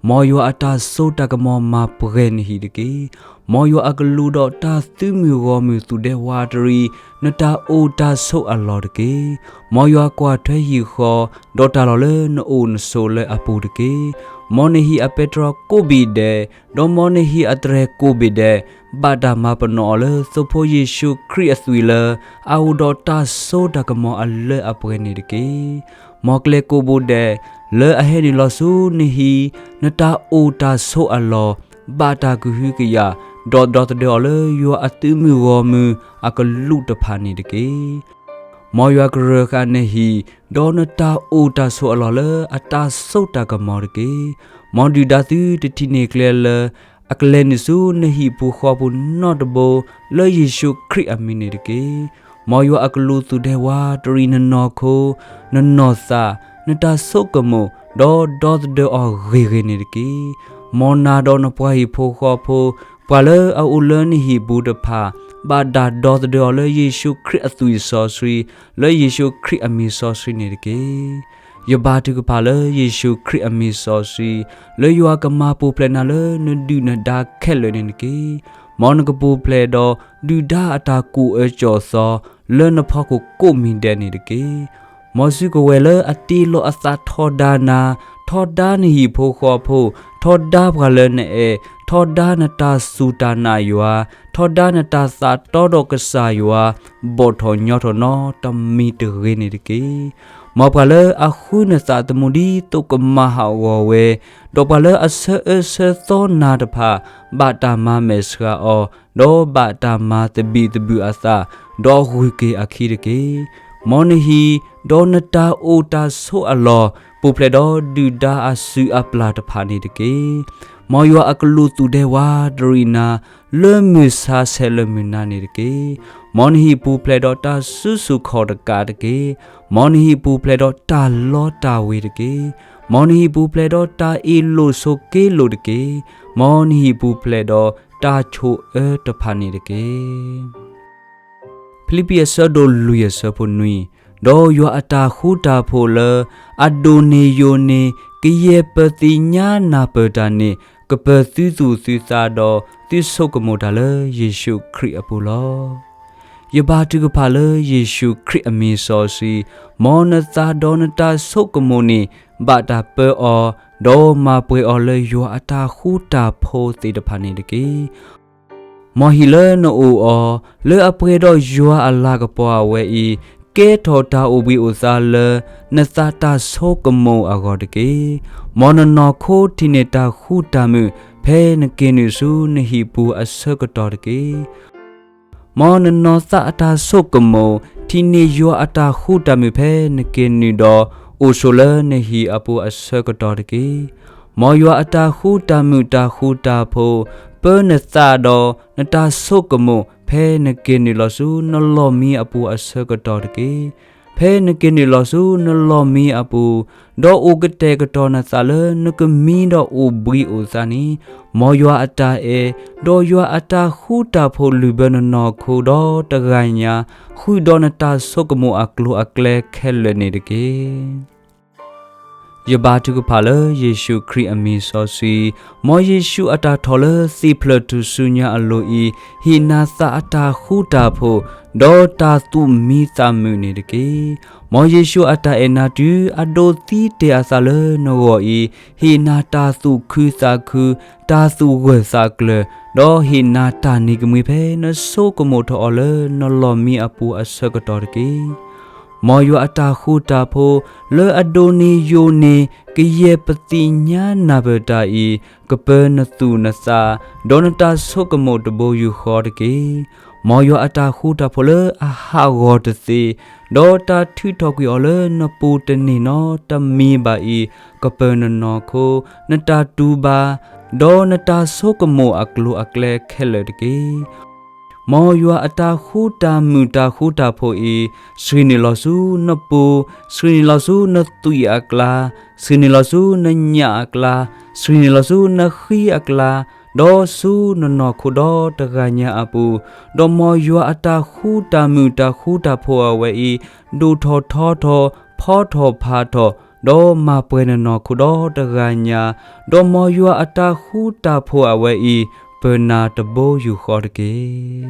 မ်ယွၤအတၢ်စိတၢ်ကမီၤမၤပှဲၤနဟံၣ်တက့ၢ်. မ်ယွၤအကလူးဒီးတၢ်သုးမုၢ်ဂီၢ်မုၢ်သူၣ်ဒဲဝးတရံး, နတၢ်အိၣ်တၢ်ဆိးအလီၢ်တက့ၢ်. မ်ယွၤကွၢ်ထွဲဟံၣ်ဃီ, ဒီးတၢ်လီၢ်လၢနအိၣ်နဆိးလၢအပူၤတက့ၢ်. မ်နဟံၣ်အပဲတြီကိးဘ့ၣ်ဒဲး, ဒီးမ်နဟံၣ်အတြဲၤကိးဘ့ၣ်ဒဲး, ဘၣ်တၢ်မၤပနီၣ်အီၤလၢသိဖိယ့ၣ်ၡူးခရံာ်အသွံၣ်လၢ, အအိၣ်ဒီးတၢ်စိတၢ်ကမီၤအလၢအပှဲၤန့ၣ်တက့ၢ်. မ်ကျဲကိးဘိဒဲး, လၢအဟဲနုာ်လီၤဆူနဟံၣ်, နတၢ်အိၣ်တၢ်ဆိးအလီၢ်, ဘၣ်တၢ်ကဟုကယာ်, ဒီးဒီသဒၢအီၤလၢယွၤအသုးမုၢ်ဂီၢ်မုၢ်အကလူးတဖၣ်န့ၣ်တက့ၢ်. မ်ယွၤကရၢဃာ်နဟံၣ်, ဒီးနတၢ်အိၣ်တၢ်ဆိးအလီၢ်လၢအတၢ်စိတၢ်ကမီၤတက့ၢ်. မ်ဒုၣ်ဒါသုတထံၣ်န့ၢ်ကျဲလၢ, အကလဲၤနုာ်ဆူနဟံၣ်ပူၤဃီပူၤနီတဘိ, လၢယ့ၣ်ၡူးခရံာ်အမံၤန့ၣ်တက့ၢ်. မ်ယွၤအကလူးသူၣ်ဒဲဝးတရံးနနီၢ်ခိ, နနီၢ်သး, နတၢ်ဆိကမိၣ်, ဒီးဒီသဒၢအီၤဂ့ၤဂ့ၤန့ၣ်တက့ၢ်. မ်နၤဒီးနပှၤဟံၣ်ဖိဃီဖိ, ပှၤလၢအအိၣ်လၢနဟံၣ်ပူၤတဖၣ်, ဘၣ်တၢ်ဒီသဒၢအီၤလၢယ့ၣ်ၡူးခရံာ်အသွံၣ်စီဆှံ, လၢယ့ၣ်ၡူးခရံာ်အမံၤစီဆှံန့ၣ်တက့ၢ်. ယဘါထုကဖၣ်လၢယ့ၣ်ၡူးခရံာ်အမံၤစီဆှံ, လၢယွၤကမၤပူၤဖျဲးနၤလၢနဒုၣ်နဒါခဲလၢာ်န့ၣ်တက့ၢ်. မ်နကပူၤဖျဲးဒီးဒုၣ်ဒါအတၢ်ကူၣ်အၢကူၣ်သီ, လၢနဖီခိၣ်ကိးမံၤဒဲးန့ၣ်တက့ၢ်. မ်စုကဝဲၤလၢအတ့လီၤအသးထီဒါနၤ, ထီဒါနဟံၣ်ဖိဃီဖိ, ထီဒါပှၤလၢနအဲၣ်, ထီဒါနတၢ်စူၢ်တၢ်နာ်ယွၤ, ထီဒါနတၢ်သးတီဒီးကစၢ်ယွၤ, ဘီၣ်ထီၣ်ညီထီၣ်နီတမံၤတဂ့ၤန့ၣ်တက့ၢ်. မ်ပှၤလၢအဃုနသးသမူဒ်သိးကမၤဟးဂီၤဝဲ, ဒီးပှၤလၢအဆၢအၢဆၢသီနၤတဖၣ်, ဘၣ်တၢ်မၤမဲာ်ဆှးအီၤ, ဒီးဘၣ်တၢ်မၤသဘံၣ်သဘုၣ်အသး, ဒီးဂုၤက့ၤအခံတက့ၢ်. မ်နဟံၣ်, ဒီးနတၢ်အိၣ်တၢ်ဆိးအလီၢ်, ပူၤဖျဲးဒီးဒုၣ်ဒါအစုအပျၢ်တဖၣ်န့ၣ်တက့ၢ်. မ်ယွၤအကလူးသူၣ်ဒဲဝးတရံးနၤ, လၢမုၢ်ဆါဆဲးလၢမုၢ်နၤန့ၣ်တက့ၢ်. မ်နဟံၣ်ပူၤဖျဲးဒီးတၢ်စုဆူၣ်ခီၣ်တကးတက့ၢ်. မ်နဟံၣ်ပူၤဖျဲးဒီးတၢ်လီတၢ်ဝ့ၤတက့ၢ်. မ်နဟံၣ်ပူၤဖျဲးဒီးတၢ်အ့ၣ်လိာ်ဆိးက့လိာ်တက့ၢ်. မ်နဟံၣ်ပူၤဖျဲးဒီးတၢ်ဆိၣ်အၢတဖၣ်န့ၣ်တက့ၢ်. ဖံလံးပံၤအဆၢဒိၣ်လွံၢ်အဆၢဖိနွံ, ဒီးယွၤအတၢ်ဃူတၢ်ဖိးလၢအဒိၣ်န့ၢ်ယိာ်န့ၢ် ကယဲၢ်ပသ့ၣ်ညါနၢ်ပၢၢ်တၢ်န့ၣ် ကပၢၤသုသူၣ်သုသးဒီးသုဆိကမိၣ်တၢ်လၢယ့ၣ်ၡူးခရံာ်အပူၤလီၤ. ယဘါထုကဖၣ်လၢယ့ၣ်ၡူးခရံာ်အမံၤစီဆှံ, မ်နသးဒီးနတၢ်ဆိကမိၣ်န့ၣ် ဘၣ်တၢ်ပၢအီၤ, ဒီးမၤပှဲၤအီၤလၢယွၤအတၢ်ဃူတၢ်ဖိးသ့ၣ်တဖၣ်န့ၣ်တက့ၢ်. မ်ဟံၣ်လၢနအိၣ်အီၤ, လၢအပှဲၤဒီးယွၤအလၤကပီၤအဝဲအံၤ, ကဲထီၣ်တၢ်အိၣ်ဘှံးအိၣ်သါလၢ နသးတၢ်ဆိကမိၣ်အဂီၢ်တက့ၢ်. မ်နနီၢ်ခိထံၣ်န့ၢ်တၢ်ဃူတၢ်မုာ် ဖဲနက့ၤနုာ်ဆူနဟံၣ်ပူၤအဆၢကတီၢ်တက့ၢ်. မ်နနီၢ်သးအတၢ်ဆိကမိၣ် ထံၣ်န့ၢ်ယွၤအတၢ်ဃူတၢ်မုာ်ဖဲနက့ၤနုာ်ဒီး အိၣ်ဆိးလၢနဟံၣ်အပူၤအဆၢကတီၢ်တက့ၢ်. မ်ယွၤအတၢ်ဃူတၢ်မုာ်တၢ်ဃူတၢ်ဖိး ပၢနသးဒီးနတၢ်ဆိကမိၣ် ဖဲနက့ၤနုာ်လီၤဆူနလီၢ်မံအပူၤအဆၢကတီၢ်တက့ၢ်. ဖဲနက့ၤနုာ်လီၤဆူနလီၢ်မံအပူၤ, ဒီးအိၣ်ကတဲာ်ကတီၤနသးလၢနကမံဒီးအိၣ်ဘှံးအိၣ်သါန့ၣ်, မ်ယွၤအတၢ်အဲၣ်, ဒီးယွၤအတၢ်ဃူတၢ်ဖိးလုၢ်ဘၢနနီၢ်ခိဒီးတဂၤညါ, ဃုာ်ဒီးနတၢ်ဆိကမိၣ်အကျိၤအကျဲခဲလၢာ်န့ၣ်တက့ၢ်. ယဘါထုကဖၣ်လၢယ့ၣ်ၡူးခရံာ်အမံၤစီဆှံ, မ်ယ့ၣ်ၡူးအတၢ်ထီၣ်လၢသ့ၣ်ဖျၢၣ်ထူၣ်စုညါအလိၤအံၤ, ဟ့ၣ်နၤသးအတၢ်ဃူတၢ်ဖိး, ဒီးတၢ်သူၣ်မံသးမုာ်န့ၣ်တက့ၢ်. မ်ယ့ၣ်ၡူးအတၢ်အဲၣ်နၤတုၤအဒိးသံတ့ၢ်အသးလၢနဂီၢ်အံၤ, ဟ့ၣ်နၤတၢ်သူၣ်ခုသးခု, တၢ်သူၣ်ဂၢၢ်သးကျၢၤ, ဒီးဟ့ၣ်နၤတၢ်န့ၢ်ကမှံဖဲနဆိကမိၣ်ထီၣ်အီၤလၢနလီၢ်မံအပူၤအဆၢကတီၢ်တက့ၢ်. မ်ယွၤအတၢ်ဃူတၢ်ဖိး လၢအဒိးန့ၢ်ယိာ်န့ၢ် ကယဲၢ်ပသ့ၣ်ညါနၢ်ပၢၢ်တၢ်အံၤ, ကပၢနသူၣ်နသး, ဒီးနတၢ်ဆိကမိၣ်တဘိယူၢ်ဃီတက့ၢ်. မ်ယွၤအတၢ်ဃူတၢ်ဖိးလၢအဟးဂီၤတသ့, ဒီးတၢ်ထုးထီၣ်ကွံာ်အီၤလၢနပူၤတန့ၢ်နီတမံၤဘၣ်အံၤ, ကပၢနနီၢ်ခိ, နတၢ်တူၢ်ဘၣ်, ဒီးနတၢ်ဆိကမိၣ်အကျိၤအကျဲခဲလၢာ်တက့ၢ်. မ်ယွၤအတၢ်ဃူတၢ်မုာ်တၢ်ဃူတၢ်ဖိးအံၤ, ဆှံးန့ၢ်လီၤဆူနပူၤ, ဆှံးန့ၢ်လီၤဆူနသွံၣ်အကျါ, ဆှံးန့ၢ်လီၤဆူနညၣ်အကျါ, ဆှံးန့ၢ်လီၤဆူနဃံအကျါ, ဒီးဆူနနီၢ်ခိဒီးတဂၤညါအပူၤ, ဒီးမ်ယွၤအတၢ်ဃူတၢ်မုာ်တၢ်ဃူတၢ်ဖိးအဝဲအံၤ, ဒိၣ်ထီၣ်ထီထီၣ်, ဖီထီၣ်ဖးထီၣ်, ဒီးမၤပှဲၤနနီၢ်ခိဒီးတဂၤညါ, ဒီးမ်ယွၤအတၢ်ဃူတၢ်ဖိးအဝဲအံၤ, ပၢနၤတဘိယူၢ်ဃီတက့ၢ်.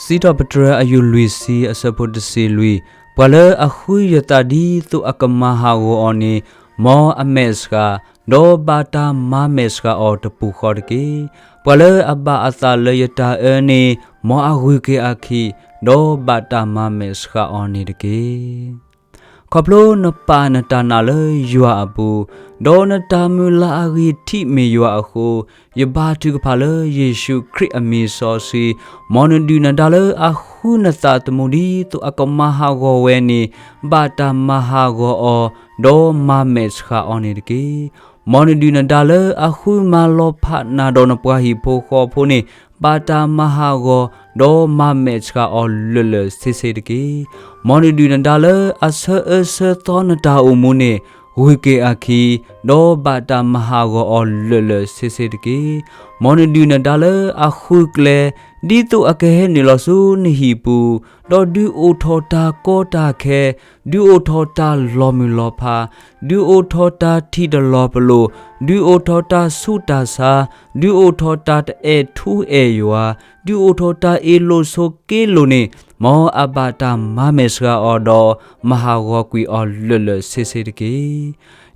စံးထီၣ်ပတြၢၤအယူၢ်လွံၢ်ဆံအဆၢဖိတဆံလွံၢ်, ပှၤလၢအဃုယသးဒ်သိးအကမၤဟးဂီၤအီၤန့ၣ်, မ်အမဲာ်ဆှး, ဒီးဘၣ်တၢ်မၤမဲာ်ဆှးအီၤတပူၤဃီတက့ၢ်. ပှၤလၢအဘၣ်အသးလၢယတၢ်အၢန့ၣ်, မ်အဂုၤက့ၤအခံ, ဒီးဘၣ်တၢ်မၤမဲာ်ဆှးအီၤန့ၣ်တက့ၢ်. ခီဖျိနပာ်နတၢ်နာ်လၢယွၤအပူၤ, ဒီးနတၢ်မုၢ်လၢ်အဂံၢ်ထံးမ့ၢ်ယွၤအဃိ, ယဘါထုကဖၣ်လၢယ့ၣ်ၡူးခရံာ်အမံၤစီဆှံ, မ်နဒုၣ်နဒါလၢအဃုနသးသမူဒ်သိးအကမၤဟးဂီၤဝဲန့ၣ်, ဘၣ်တၢ်မၤဟးဂီၤအီၤ, ဒီးမၤမဲာ်ဆှးအီၤန့ၣ်တက့ၢ်. မ်နဒုၣ်နဒါလၢအဃုမၤလီၤဖးနၤဒီးနပှၤဟံၣ်ဖိဃီဖိန့ၣ်, ဘၣ်တၢ်မၤဟးဂီၤ, ဒီးမၤမဲာ်ဆှးအီၤလၢာ်လၢာ်ဆ့ဆ့တက့ၢ်. မ်နဒုၣ်နဒါလၢအဆၢအၢဆၢသီနတၢ်အိၣ်မူန့ၣ်, ဂုၤက့ၤအခံ, ဒီးဘၣ်တၢ်မၤဟးဂီၤအီၤလၢာ်လၢာ်ဆ့ဆ့တက့ၢ်. မ်နဒုၣ်နဒါလၢအဃုကျဲ, ဒ်သိးအကဟဲနုာ်လီၤဆူနဟံၣ်ပူၤ, ဒီးဒုးအိၣ်ထီၣ်တၢ်ကီတၢ်ခဲ, ဒုးအိၣ်ထီၣ်တၢ်လီၤမုၢ်လီၤဖး, ဒုးအိၣ်ထီၣ်တၢ်ထံၣ်တလီၤပလိာ်, ဒုးအိၣ်ထီၣ်တၢ်ဆူးတၢ်ဆါ, ဒုးအိၣ်ထီၣ်တၢ်တအဲၣ်ထူအဲၣ်ယွၤ, ဒုးအိၣ်ထီၣ်တၢ်အ့ၣ်လိာ်ဆိးက့လိာ်န့ၣ်, မ်အဘၣ်တၢ်မၤမဲာ်ဆှးအီၤဒီး မၤဟးဂီၤကွံာ်အီၤလၢာ်လၢာ်ဆ့ဆ့တက့ၢ်.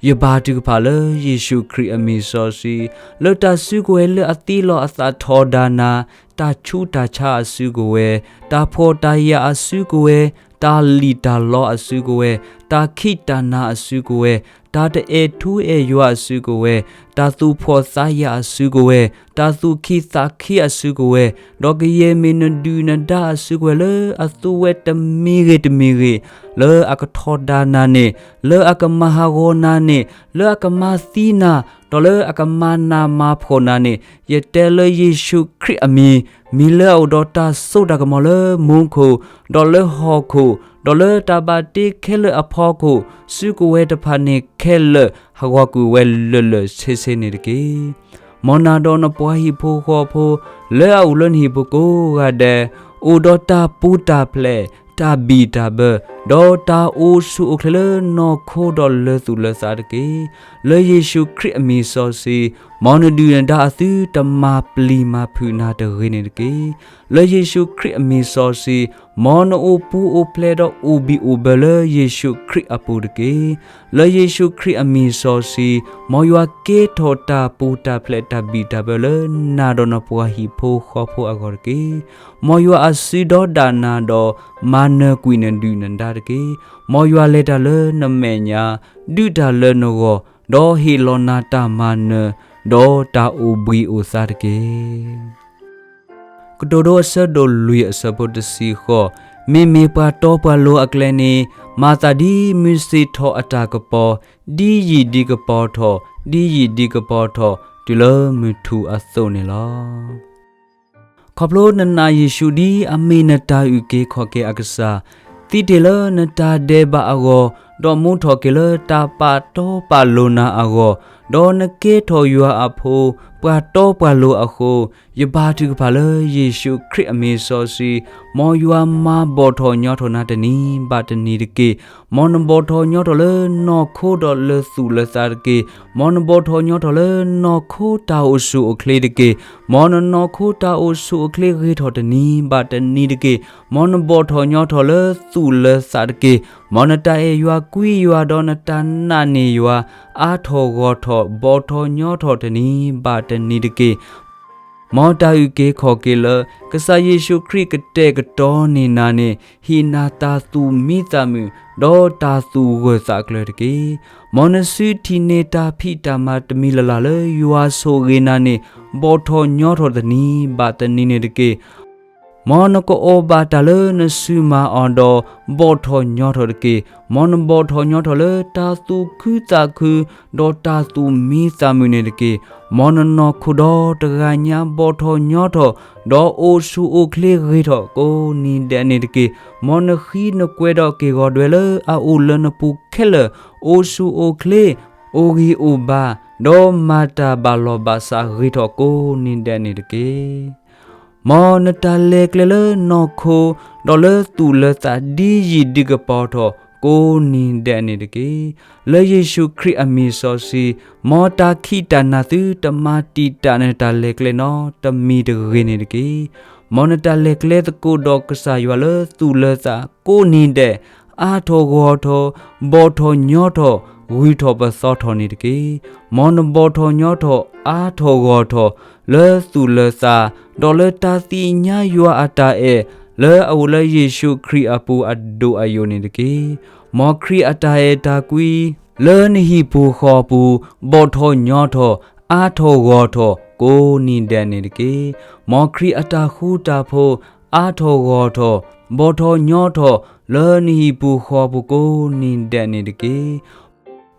ယဘါထုကဖၣ်လၢယ့ၣ်ၡူးခရံာ်အမံၤစီဆှံ, လၢတၢ်စုကဝဲၤလၢအသံလီၤအသးထီဒါနၤ, တၢ်ဆူးတၢ်ဆါအစုကဝဲၤ, တၢ်ဖှီၣ်တၢ်ယာ်အစုကဝဲၤ, တၢ်လံၣ်တၢ်လီအစုကဝဲၤ, တၢ်ခံးတၢ်နၤအစုကဝဲၤ, တၢ်တအဲၣ်ထူအဲၣ်ယွၤအစုကဝဲၤ, တၢ်သူၣ်ဖှီၣ်သးယာ်အစုကဝဲၤ, တၢ်သူၣ်ခံးသးခံးအစုကဝဲၤ, ဒီးကယဲၢ်မ့ၢ်နဒုၣ်နဒါအစုကဝဲၤလၢအသူဝဲတမံၤဂ့ၤတမံၤဂ့ၤ, လၢအကထီဒါနၤန့ၣ်, လၢအကမၤဟးဂီၤနၤန့ၣ်, လၢအကမၤသံနၤ, ဒီးလၢအကမၤနးမၤဖှီၣ်နၤန့ၣ်, ယတဲလၢယ့ၣ်ၡူးခရံာ်အမံၤ, မံၤလၢအအိၣ်ဒီးတၢ်စိတၢ်ကမီၤလၢမူခိၣ်, ဒီးလၢဟီၣ်ခိၣ်, ဒီးလၢတၢ်ဘၣ်တ့ခဲလၢာ်အဖီခိၣ်, စုကဝဲၤတဖၣ်န့ၣ်ခဲလၢာ် ဟးဂီၤကွံာ်ဝဲလၢာ်လၢာ်ဆ့ဆ့န့ၣ်တက့ၢ်. မ်နၤဒီးနပှၤဟံၣ်ဖိဃီဖိ, လၢအအိၣ်လၢနဟံၣ်ပူၤကိးဂၤဒဲး, အိၣ်ဒီးတၢ်ပူၤတၢ်ဖျဲး, တၢ်ဘံၣ်တၢ်ဘၢ, ဒီးတၢ်အိၣ်ဆူၣ်အိၣ်ချ့လၢနီၢ်ခိဒီးလၢသူၣ်လၢသးတက့ၢ်. လၢယ့ၣ်ၡူးခရံာ်အမံၤစီဆှံ, မ်နဒုၣ်နဒါအသုတမၤပျံၤမၤဖုးနၤတဂ့ၤန့ၣ်တက့ၢ်. လၢယ့ၣ်ၡူးခရံာ်အမံၤစီဆှံ, မ်နအိၣ်ပူၤအိၣ်ဖျဲးဒီးအိၣ်ဘံၣ်အိၣ်ဘၢလၢယ့ၣ်ၡူးခရံာ်အပူၤတက့ၢ်. လၢယ့ၣ်ၡူးခရံာ်အမံၤစီဆှံ, မ်ယွၤကဲထီၣ်တၢ်ပူၤတၢ်ဖျဲးတၢ်ဘံၣ်တၢ်ဘၢလၢနၤဒီးနပှၤဟံၣ်ဖိဃီဖိအဂီၢ်တက့ၢ်. မ်ယွၤအစုဒီးဒၣ်နၤဒီး မၤနၢၤကွံာ်နဒုၣ်နဒါတက့ၢ်. မ်ယွၤလဲၤတၢ်လၢနမဲာ်ညါ, ဒုးတၢ်လၢနဂီၢ်, ဒီးဟ့ၣ်လီၤနၤတၢ်မၤနၢၤ, ဒီးတၢ်အိၣ်ဘှံးအိၣ်သါတက့ၢ်. ကတိၤဒိအဆၢဒိၣ်လွံၢ်အဆၢဖိတဆံဃိး, မ့မ့ၢ်ပှၤတီပှၤလိၤအကျဲန့ၣ်, မၤသးဒ်မုၢ်ဆ့ၣ်ထီၣ်အတၢ်ကပီၤ, ဒ်ယံာ်ဒ်ကပီၤထီၣ်, ဒ်ယံာ်ဒ်ကပီၤထီၣ်, တုၤလၢမုၢ်ထူၣ်အသိးန့ၣ်လီၤ. ခီဖျိနနာ်ယ့ၣ်ၡူးဒ်အမ့ၢ်နတၢ်အုၣ်က့ၤခီၣ်က့ၤအကစၢ်, သံတ့ၢ်လၢနတၢ်ဒဲးဘးအဂီၢ်, ဒီးမူထီၣ်က့ၤလၢတၢ်ပာ်တီပာ်လိၤနၤအဂီၢ်, ဒီးနကဲထီၣ်ယွၤအဖိ, ပှၤတီပှၤလိၤအဃိ, ယဘါထုကဖၣ်လၢယ့ၣ်ၡူးခရံာ်အမံၤစီဆှံ, မ်ယွၤမၤဘီၣ်ထီၣ်ညီထီၣ်နၤတနံၤဘၣ်တနံၤတက့ၢ်. မ်နဘီၣ်ထီၣ်ညီထီၣ်လၢနီၢ်ခိဒီးလၢသူၣ်လၢသးတက့ၢ်. မ်နဘီၣ်ထီၣ်ညီထီၣ်လၢနီၢ်ခိတၢ်အိၣ်ဆူၣ်အိၣ်ချ့တက့ၢ်. မ်နနီၢ်ခိတၢ်အိၣ်ဆူၣ်အိၣ်ချ့ဂ့ၤထီၣ်တနံၤဘၣ်တနံၤတက့ၢ်. မ်နဘီၣ်ထီၣ်ညီထီၣ်လၢသူၣ်လၢသးတက့ၢ်. မ်နတၢ်အဲၣ်ယွၤကွံယွၤဒီးနတၢ်နာ်န့ၢ်ယွၤ အါထီၣ်ဂီၢ်ထီၣ် ဘီၣ်ထီၣ်ညီထီၣ်တနံၤဘၣ်တနံၤတက့ၢ်. မ်တၢ်အုၣ်က့ၤခီၣ်က့ၤလၢ ကစၢ်ယ့ၣ်ၡူးခရံာ်ကတဲာ်ကတီၤန့ၢ်နၤန့ၣ် ဟ့ၣ်နၤတၢ်သူၣ်မံသးမုာ် ဒီးတၢ်သူၣ်ဂၢၢ်သးကျၢၤတက့ၢ်. မ်နစုထံၣ်န့ၢ်တၢ်ဖံးတၢ်မၤတမံၤလၢ်လၢ်လၢယွၤဆိၣ်ဂ့ၤနၤန့ၣ် ဘီၣ်ထီၣ်ညီထီၣ်တနံၤဘၣ်တနံၤန့ၣ်တက့ၢ်. မ်နကအီၣ်ဘၣ်တၢ်လၢနစုမၤအီၤဒီး ဘီၣ်ထီၣ်ညီထီၣ်တက့ၢ်. မ်နဘီၣ်ထီၣ်ညီထီၣ်လၢတၢ်သူၣ်ခုသးခု ဒီးတၢ်သူၣ်မံသးမုာ်န့ၣ်တက့ၢ်. မ်နနီၢ်ခိဒီးတဂၤညါဘီၣ်ထီၣ်ညီထီၣ် ဒီးအိၣ်ဆူၣ်အိၣ်ချ့ဂ့ၤထီၣ်ကိးနံၤဒဲးန့ၣ်တက့ၢ်. မ်နဃံနကွဲးဒီးက့ၢ်ဂီၤဒွဲလၢအအိၣ်လၢနပူၤခဲလၢာ် အိၣ်ဆူၣ်အိၣ်ချ့ အိၣ်ဂံၢ်အိၣ်ဘါ ဒီးမၤတၢ်ဘၣ်လီၢ်ဘၣ်စးဂ့ၤထီၣ်ကိးနံၤဒဲးန့ၣ်တက့ၢ်. မ်နတၢ်လဲၤကျဲလၢနီၢ်ခိ ဒီးလၢသူၣ်လၢသး ဒ်ယံာ်ဒ်ကပီၤထီၣ် ကိးနံၤဒဲးန့ၣ်တက့ၢ်. လၢယ့ၣ်ၡူးခရံာ်အမံၤစီဆှံ, မ်တၢ်ခံးတၢ်နၤသုတမၤတံာ်တာ်နတၢ်လဲၤကျဲနီတမံၤတဂ့ၤန့ၣ်တက့ၢ်. မ်နတၢ်လဲၤကျဲသကိးဒီးကစၢ်ယွၤလၢသူၣ်လၢသးကိးနံၤဒဲး အါထီၣ်ဂီၢ်ထီၣ် ဘီၣ်ထီၣ်ညီထီၣ် ဂုၤထီၣ်ပသီထီၣ်န့ၣ်တက့ၢ်. မ်နဘီၣ်ထီၣ်ညီထီၣ် အါထီၣ်ဂီၢ်ထီၣ် လၢသူၣ်လၢသး ဒီးလၢတၢ်သ့ၣ်ညါယွၤအတၢ်အဲၣ် လၢအအိၣ်လၢယ့ၣ်ၡူးခရံာ်အပူၤအဒိၣ်အယိာ်န့ၣ်တက့ၢ်. မ်ခရံာ်အတၢ်အဲၣ်တၢ်ကွံ လၢနဟံၣ်ပူၤဃီပူၤ ဘီၣ်ထီၣ်ညီထီၣ် အါထီၣ်ဂီၢ်ထီၣ် ကိးနံၤဒဲးန့ၣ်တက့ၢ်. မ်ခရံာ်အတၢ်ဃူတၢ်ဖိး အါထီၣ်ဂီၢ်ထီၣ် ဘီၣ်ထီၣ်ညီထီၣ် လၢနဟံၣ်ပူၤဃီပူၤကိးနံၤဒဲးန့ၣ်တက့ၢ်.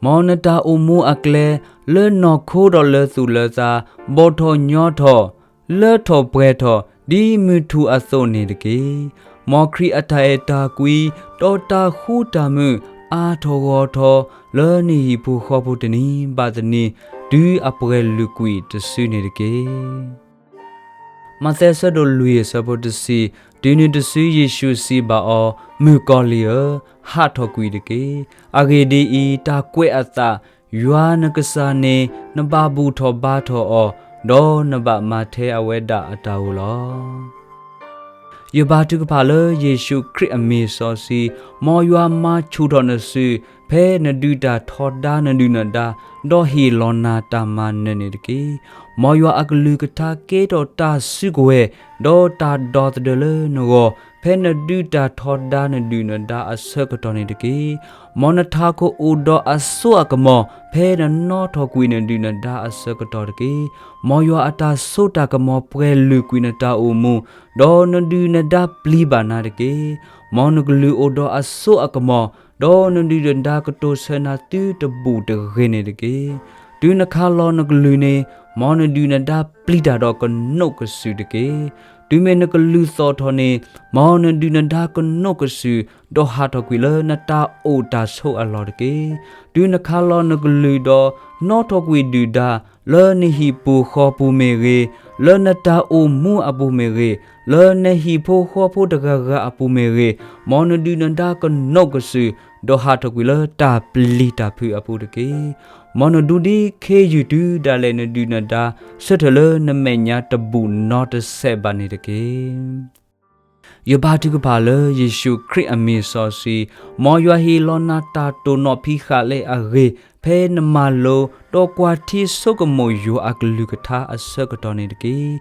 မ်နတၢ်အိၣ်မူအကျဲ လၢနီၢ်ခိဒီးလၢသူၣ်လၢသး ဘီၣ်ထီၣ်ညီထီၣ် လၢထီၣ်ပှဲၤထီၣ် ဒ်မုၢ်ထူၣ်အသိးန့ၣ်တက့ၢ်. မ်ခရံာ်အတၢ်အဲၣ်တၢ်ကွံ ဒီးတၢ်ဃူတၢ်မုာ် အါထီၣ်ဂီၢ်ထီၣ် လၢနဟံၣ်ပူၤဃီပူၤတနံၤဘၣ်တနံၤ တုၤအပှဲၤလုာ်ကွံာ်တစုန့ၣ်တက့ၢ်. မးသဲအဆၢဒိၣ်လွံၢ်အဆၢဖိတဆံ, တုၤနုၤတစုယ့ၣ်ၡူးစံးဘၣ်အီၤ, မုၣ်ကီၤလံၢ်ဧၢ, ဟးထီၣ်ကွံာ်တက့ၢ်. အဂ့ၢ်ဒ်အံၤ, တၢ်ကွဲးအသး, ယွၤနကစၢ်န့ၣ် နဘၣ်ဘူၣ်ထီၣ်ဘါထီၣ်အီၤ, ဒီးနဘၣ်မၤထဲအဝဲဒၣ်အတၢ်အိၣ်လီၤ. ယဘါထုကဖၣ်လၢယ့ၣ်ၡူးခရံာ်အမံၤစီဆှံ, မ်ယွၤမၤဆူၣ်ထီၣ်နစု, ဖဲနဒုးတၢ်ထီဒါနဒုၣ်နဒါ, ဒီးဟ့ၣ်လီၤနၤတၢ်မၤနၢၤန့ၣ်တက့ၢ်. မ်ယွၤအကလုၢ်ကထါကဲထီၣ်တၢ်စုကဝဲၤ, ဒီးတၢ်ဒီသဒၢလၢနဂီၢ်, ဖဲနဒုးတၢ်ထီဒါနဒုၣ်နဒါအဆၢကတီၢ်န့ၣ်တက့ၢ်. မ်နထးခိၣ်အိၣ်ဒီးအစိအကမီၤ, ဖဲနနီၣ်ထီၣ်ကွံာ်နဒုၣ်နဒါအဆၢကတီၢ်တက့ၢ်. မ်ယွၤအတၢ်စိတၢ်ကမီၤပှဲၤလုာ်ကွံာ်နတၢ်အိၣ်မူ, ဒီးနဒုၣ်နဒါပျံၤဘၣ်နၤတက့ၢ်. မ်နကလုၢ်အိၣ်ဒီးအစိအကမီၤ, ဒီးနဒုၣ်နဒါကတိၤဆၢနၤသုတဘူၣ်တဂ့ၤန့ၣ်တက့ၢ်. တုၤနခးလီၤနကလုၢ်န့ၣ်, မ်နဒုၣ်နဒါပျံၤတၢ်ဒီးကနိးကစုာ်တက့ၢ်. တုၤမ့ၢ်နကလုၢ်သီၣ်ထီၣ်န့ၣ်, မ်နဒုၣ်နဒါကနိးကစုာ်, ဒီးဟးထီၣ်ကွံာ်လၢနတၢ်အိၣ်တၢ်ဆိးအလီၢ်တက့ၢ်. တုၤနခးလီၤနကလုၢ်ဒီး, နီၣ်ထီၣ်ကွံာ်ဒုၣ်ဒါ, လၢနဟံၣ်ပူၤဃီပူၤမ့ၢ်ဂ့ၤ, လၢနတၢ်အိၣ်မူအပူၤမ့ၢ်ဂ့ၤ, လၢနဟံၣ်ဖိဃီဖိတဂၤဂၤအပူၤမ့ၢ်ဂ့ၤ, မ်နဒုၣ်နဒါကနိးကစုာ်, ဒီးဟးထီၣ်ကွံာ်လၢတၢ်ပျံၤတၢ်ဖုးအပူၤတက့ၢ်. မ်နဒူဒ်ခ့ယုၢ်တုၤဒၣ်လဲာ်နဒုၣ်နဒါ ဆၢထၢၣ်လၢနမဲာ်ညါတဘူၣ်နီတစဲးဘၣ်န့ၣ်တက့ၢ်. ယဘါထုကဖၣ်လၢယ့ၣ်ၡူးခရံာ်အမံၤစီဆှံ, မ်ယွၤဟ့ၣ်လီၤနၤတၢ်တိာ်နီၣ်ဖံးဃာ်လၢအဂ့ၤ, ဖဲနမၤလိ, ဒီးကွၢ်ထံဆိကမိၣ်ယွၤအကလုၢ်ကထါအဆၢကတီၢ်န့ၣ်တက့ၢ်.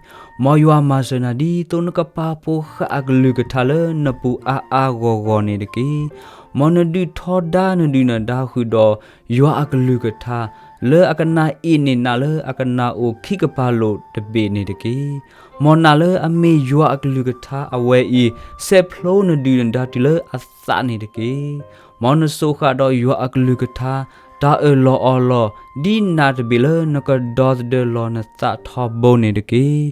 မ်ယွၤမၤစၢၤနၤဒ်သိးနကပာ်ဖှိၣ်ဃာ်အကလုၢ်ကထါလၢနပူၤအါအါဂီၢ်ဂီၢ်န့ၣ်တက့ၢ်. မ်နဒုးထီဒါနဒုၣ်နဒါဃုာ်ဒီးယွၤအကလုၢ်ကထါ, လၢအကနၣ်အ့ၣ်န့ၢ်နၤလၢအကနၣ်အိၣ်ခံကပၤလိာ်တဘ့ၣ်န့ၣ်တက့ၢ်. မ်နၤလၢအမ့ၢ်ယွၤအကလုၢ်ကထါအဝဲအံၤ, ဆဲးဖျိနဒုၣ်နဒါတုၤလၢအသးန့ၣ်တက့ၢ်. မ်နစိာ်ဃာ်ဒီးယွၤအကလုၢ်ကထါ, တၢ်အၢၣ်လီၤအီလီၤ, ဒ်နးတဘ့ၣ်လၢနကဒီသဒၢလီၤနသးထီဘိန့ၣ်တက့ၢ်.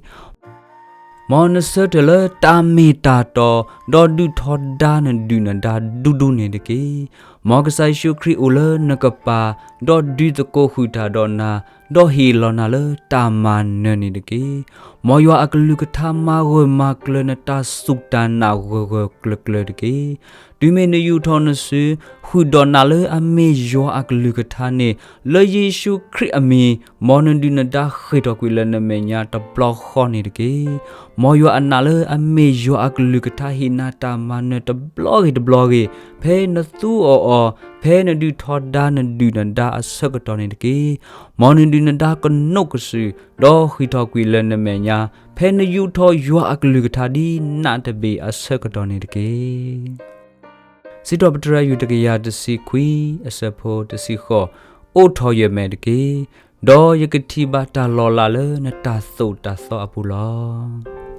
မ်နဆၢထၢၣ်လၢတၢ်မ့ၢ်တၢ်တီ, ဒီးဒုးထီဒါနဒုၣ်နဒါဒူဒူန့ၣ်တက့ၢ်. မ်ကစၢ်ယ့ၣ်ၡူးခရံာ်အိၣ်လၢနကပၤ, ဒီးဒုးသကိးဃုာ်တၢ်ဒီးနၤ, ဒီးဟ့ၣ်လီၤနၤလၢတၢ်မၤနၢၤန့ၣ်တက့ၢ်. မ်ယွၤအကလုၢ်ကထါမၤဂၢၢ်မၤကျၢၤနတၢ်စူၢ်တၢ်နာ်ဂၢၢ်ဂၢၢ်ကျၢၤကျၢၤတက့ၢ်. တုၤမ့ၢ်နယူာ်ထီၣ်နစု, ဃုာ်ဒီးနၤလၢအမ့ၢ်ယွၤအကလုၢ်ကထါန့ၣ်, လၢယ့ၣ်ၡူးခရံာ်အမံၤ, မ်နဒုၣ်နဒါဃ့ၢ်ထီၣ်ကွံာ်လၢနမဲာ်ညါတဘျီဃီန့ၣ်တက့ၢ်. မ်ယွၤအနာ်လၢအမ့ၢ်ယွၤအကလုၢ်ကထါဟ့ၣ်နၤတၢ်မၤနၢၤတဘျီဂ့ၤတဘျီဂ့ၤ, ဖဲနသူအီၤအီၤ, ဖဲနဒုးထီဒါနဒုၣ်နဒါအဆၢကတီၢ်န့ၣ်တက့ၢ်. မ်နဒုၣ်နဒါကနိးကစုာ်, ဒီးဃ့ၢ်ထီၣ်ကွံာ်လၢနမဲာ်ညါ, ဖဲနယူာ်ထီၣ်ယွၤအကလုၢ်ကထါဒ်နးတဘ့ၣ်အဆၢကတီၢ်န့ၣ်တက့ၢ်. စံးထီၣ်ပတြၢၤ ယူၢ်တကယၤတဆံခွံ, အဆၢဖိတဆံဃိး, အိးထီၣ်ယမဲာ်တက့ၢ်, ဒီးယကထံၣ်ဘၣ်တၢ်လီၤလးလၢနတၢ်သိၣ်တၢ်သီအပူၤလီၤ.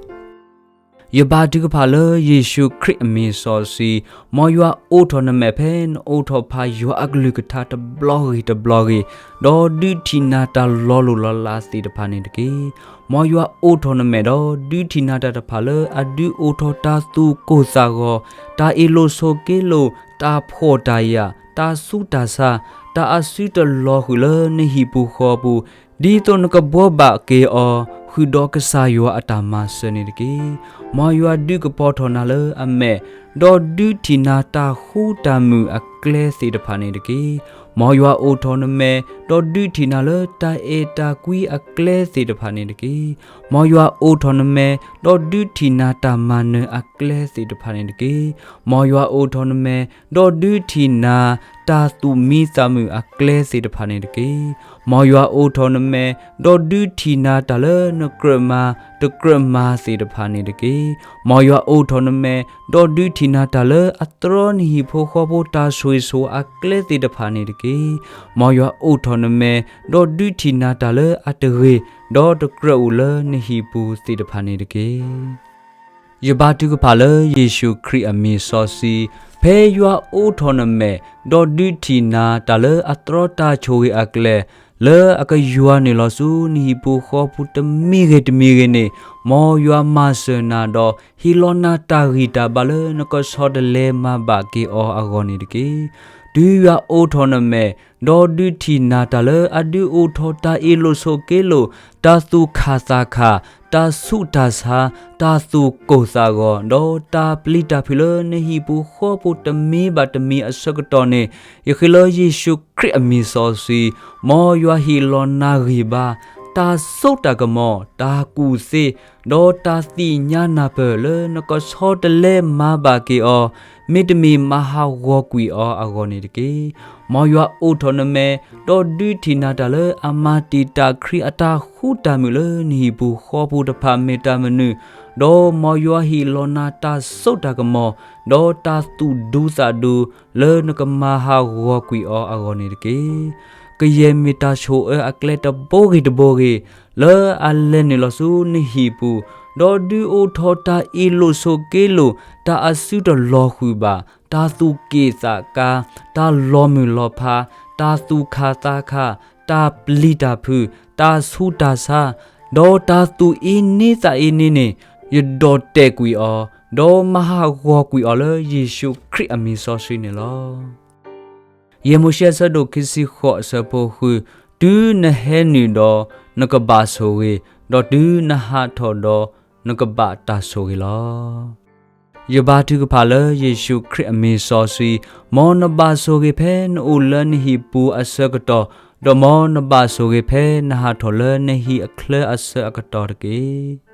ယဘါထုကဖၣ်လၢယ့ၣ်ၡူးခရံာ်အမံၤစီဆှံ, မ်ယွၤအိးထီၣ်နမဲာ်ဖဲနအိးထီၣ်ဖးယွၤအကလုၢ်ကထါတဘျီဂ့ၤတဘျီဂ့ၤ, ဒီးဒုးထံၣ်နၤတၢ်လီၤလိၢ်လီၤလးသ့ၣ်တဖၣ်န့ၣ်တက့ၢ်. မ်ယွၤအိးထီၣ်နမဲာ်ဒီး ဒုးထံၣ်နၤတၢ်တဖၣ်လၢအဒုးအိၣ်ထီၣ်တၢ်သူၣ်ကိၢ်သးဂီၤ, တၢ်အ့ၣ်လိာ်ဆိးက့လိာ်, တၢ်ဖှီၣ်တၢ်ယာ်, တၢ်ဆူးတၢ်ဆါ, တၢ်အစုတလီၤဃုာ်လၢနဟံၣ်ပူၤဃီပူၤ, ဒ်သိးနကဘှီဘၣ်က့ၤအီၤ ဃုာ်ဒီးကစၢ်ယွၤအတၢ်မၤစၢၤန့ၣ်တက့ၢ်. မ်ယွၤဒုးကပီၤထီၣ်နၤလၢအမဲာ်, ဒီးဒုးထံၣ်နၤတၢ်ဃူတၢ်မုာ်အကျဲသ့ၣ်တဖၣ်န့ၣ်တက့ၢ်. မ်ယွၤအိးထီၣ်နမဲာ်, ဒီးဒုးထံၣ်နၤလၢတၢ်အဲၣ်တၢ်ကွံအကျဲသ့ၣ်တဖၣ်န့ၣ်တက့ၢ်. မ်ယွၤအိးထီၣ်နမဲာ်, ဒီးဒုးထံၣ်နၤတၢ်မၤနၢၤအကျဲသ့ၣ်တဖၣ်န့ၣ်တက့ၢ်. မ်ယွၤအိးထီၣ်နမဲာ်, ဒီးဒုးထံၣ်နၤတၢ်သူၣ်မံသးမုာ်အကျဲသ့ၣ်တဖၣ်န့ၣ်တက့ၢ်. မ်ယွၤအိးထီၣ်နမဲာ်, ဒီးဒုးထံၣ်နၤတၢ်လၢနကြၢးမၤတကြၢးမၤသ့ၣ်တဖၣ်န့ၣ်တက့ၢ်. မ်ယွၤအိးထီၣ်နမဲာ်, ဒီးဒုးထံၣ်နၤတၢ်လၢအတြီနဟံၣ်ဖိဃီဖိတၢ်ဆိၣ်ဂ့ၤဆိၣ်ဝါအကျဲသ့ၣ်တဖၣ်န့ၣ်တက့ၢ်. မ်ယွၤအိးထီၣ်နမဲာ်, ဒီးဒုးထံၣ်နၤတၢ်လၢအတဂ့ၤ, ဒီးတကြၢးအိၣ်လၢနဟံၣ်ပူၤသ့ၣ်တဖၣ်န့ၣ်တက့ၢ်. ယဘါထုကဖၣ်လၢယ့ၣ်ၡူးခရံာ်အမံၤစီဆှံ, ဖဲယွၤအိးထီၣ်နမဲာ်, ဒီးဒုးထံၣ်နၤတၢ်လၢအတြီတၢ်ဆိၣ်ဂ့ၤအကျဲ, လၢအကယွၤနုာ်လီၤဆူနဟံၣ်ပူၤဃီပူၤတမံၤဂ့ၤတမံၤဂ့ၤန့ၣ်, မ်ယွၤမၤစၢၤနၤဒီး ဟ့ၣ်လီၤနၤတၢ်ဂံၢ်တၢ်ဘါလၢနကဆီတလဲမၤဘၣ်က့ၤအီၤအဂီၢ်န့ၣ်တက့ၢ်. တုၤယွၤအိးထီၣ်နမဲာ်, ဒီးဒုးထံၣ်နၤတၢ်လၢအဒုးအိၣ်ထီၣ်တၢ်အ့ၣ်လိာ်ဆိးက့လိာ်, တၢ်သူၣ်ခၣ်သးခၣ်, တၢ်ဆူးတၢ်ဆါ, တၢ်သူၣ်ကိၢ်သးဂီၤ, ဒီးတၢ်ပျံၤတၢ်ဖုးလၢနဟံၣ်ပူၤဃီပူၤတမံၤဘၣ်တမံၤအဆၢကတီၢ်န့ၣ်, ယဃ့လၢယ့ၣ်ၡူးခရံာ်အမံၤစီဆှံ, မ်ယွၤဟ့ၣ်လီၤနၤဂံၢ်ဘါ, တၢ်စိတၢ်ကမီၤ, တၢ်ကူၣ်သ့, ဒီးတၢ်သ့ၣ်ညါနၢ်ပၢၢ်လၢနကဆီတလဲမၤဘၣ်က့ၤအီၤ, မ့တမ့ၢ်မၤဟးဂီၤကွံာ်အီၤအဂီၢ်န့ၣ်တက့ၢ်. မ်ယွၤအိးထီၣ်နမဲာ်, ဒီးဒုးထံၣ်နၤတၢ်လၢအမၤတံာ်တာ်ခရံာ်အတၢ်ဃူတၢ်မုာ်လၢနဟံၣ်ပူၤဃီပူၤတဖၣ်မ့ၢ်တၢ်မနုၤ, ဒီးမ်ယွၤဟ့ၣ်လီၤနၤတၢ်စိတၢ်ကမီၤ, ဒီးတၢ်သူၣ်ဒူသးဒူ, လၢနကမၤဟးဂီၤကွံာ်အီၤအဂီၢ်န့ၣ်တက့ၢ်. ကယဲၢ်မ့ၢ်တၢ်ဆိၣ်အၢအကျဲတဘိဂ့ၤတဘိဂ့ၤ, လၢအလဲၤနုာ်လီၤဆူနဟံၣ်ပူၤ, ဒီးဒုးအိၣ်ထီၣ်တၢ်အ့ၣ်လိာ်ဆိးက့လိာ်, တၢ်အစုတလီၤဃုာ်ဘၣ်, တၢ်သူၣ်က့ၣ်သးကါ, တၢ်လီၤမုၢ်လီၤဖး, တၢ်သူၣ်ခၣ်သးခၣ်, တၢ်ပျံၤတၢ်ဖုး, တၢ်ဆူးတၢ်ဆါ, ဒီးတၢ်သူၣ်အ့န့သးအ့န့န့ၣ်, ယဒိးတဲာ်ကွံာ်အီၤ, ဒီးမၤဟးဂီၤကွံာ်အီၤလၢယ့ၣ်ၡူးခရံာ်အမံၤစီဆှံန့ၣ်လီၤ. ယဲၢ်မိၤၡ့အဆၢဒိၣ်ခံဆံဃိးအဆၢဖိဃု, တုၤနဟဲနုာ်ဒီး နကဘၣ်ဆိၣ်ဂ့ၤ, ဒီးတုၤနဟးထီၣ်ဒီး နကဘၣ်တၢ်ဆိၣ်ဂ့ၤလီၤ. ယဘါထုကဖၣ်လၢယ့ၣ်ၡူးခရံာ်အမံၤစီဆှံ, မ်နဘၣ်ဆိၣ်ဂ့ၤဖဲနအိၣ်လၢနဟံၣ်ပူၤအဆၢကတီၢ်, ဒီးမ်နဘၣ်ဆိၣ်ဂ့ၤဖဲနဟးထီၣ်လၢနဟံၣ်အချၢအဆၢအကတီၢ်တက့ၢ်.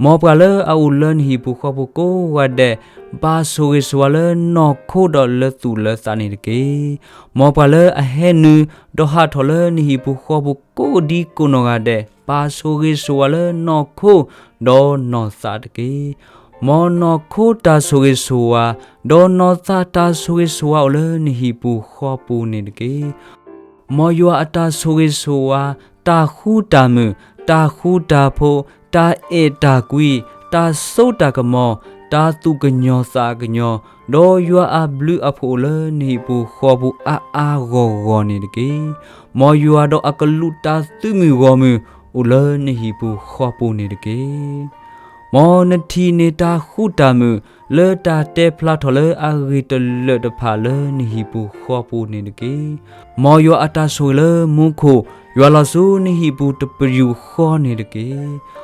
မ်ပှၤလၢအအိၣ်လၢနဟံၣ်ပူၤဃီပူၤကိးဂၤဒဲး, ဘၣ်ဆိၣ်ဂ့ၤဆိၣ်ဝါလၢနီၢ်ခိဒီးလၢသူၣ်လၢသးန့ၣ်တက့ၢ်. မ်ပှၤလၢအဟဲနုာ်, ဒီးဟးထီၣ်လၢနဟံၣ်ပူၤဃီပူၤကိးဒံကိးနီၢ်ဂၤဒဲး, ဘၣ်ဆိၣ်ဂ့ၤဆိၣ်ဝါလၢနီၢ်ခိ, ဒီးနီၢ်သးတက့ၢ်. မ်နီၢ်ခိတၢ်ဆိၣ်ဂ့ၤဆိၣ်ဝါ, ဒီးနီၢ်သးတၢ်ဆိၣ်ဂ့ၤဆိၣ်ဝါအိၣ်လၢနဟံၣ်ပူၤဃီပူၤန့ၣ်တက့ၢ်. မ်ယွၤအတၢ်ဆိၣ်ဂ့ၤဆိၣ်ဝါ, တၢ်ဃူတၢ်မုာ်, တၢ်ဃူတၢ်ဖိး, တၢ်အဲၣ်တၢ်ကွံ, တၢ်စိတၢ်ကမီၤ, တၢ်သူၣ်ကညီၤသးကညီၤ, ဒီးယွၤအဘျုးအဖှိၣ်အိၣ်လၢနဟံၣ်ပူၤဃီပူၤအါအါဂီၢ်ဂီၢ်န့ၣ်တက့ၢ်. မ်ယွၤဒီးအကလူးတၢ်သုးမုၢ်ဂီၢ်မုၢ်အိၣ်လၢနဟံၣ်ပူၤဃီပူၤန့ၣ်တက့ၢ်. မ်နထံၣ်န့ၢ်တၢ်ဃူတၢ်မုာ် လၢတၢ်တဲဖျါထီၣ်လၢအဂ့ၤတလၢာ်တဖၣ်လၢနဟံၣ်ပူၤဃီပူၤန့ၣ်တက့ၢ်. မ်ယွၤအတၢ်ဆိၣ်ဂ့ၤလၢမူခိၣ် ယွၤလီၤဆူနဟံၣ်ပူၤတပယူာ်ဃီန့ၣ်တက့ၢ်.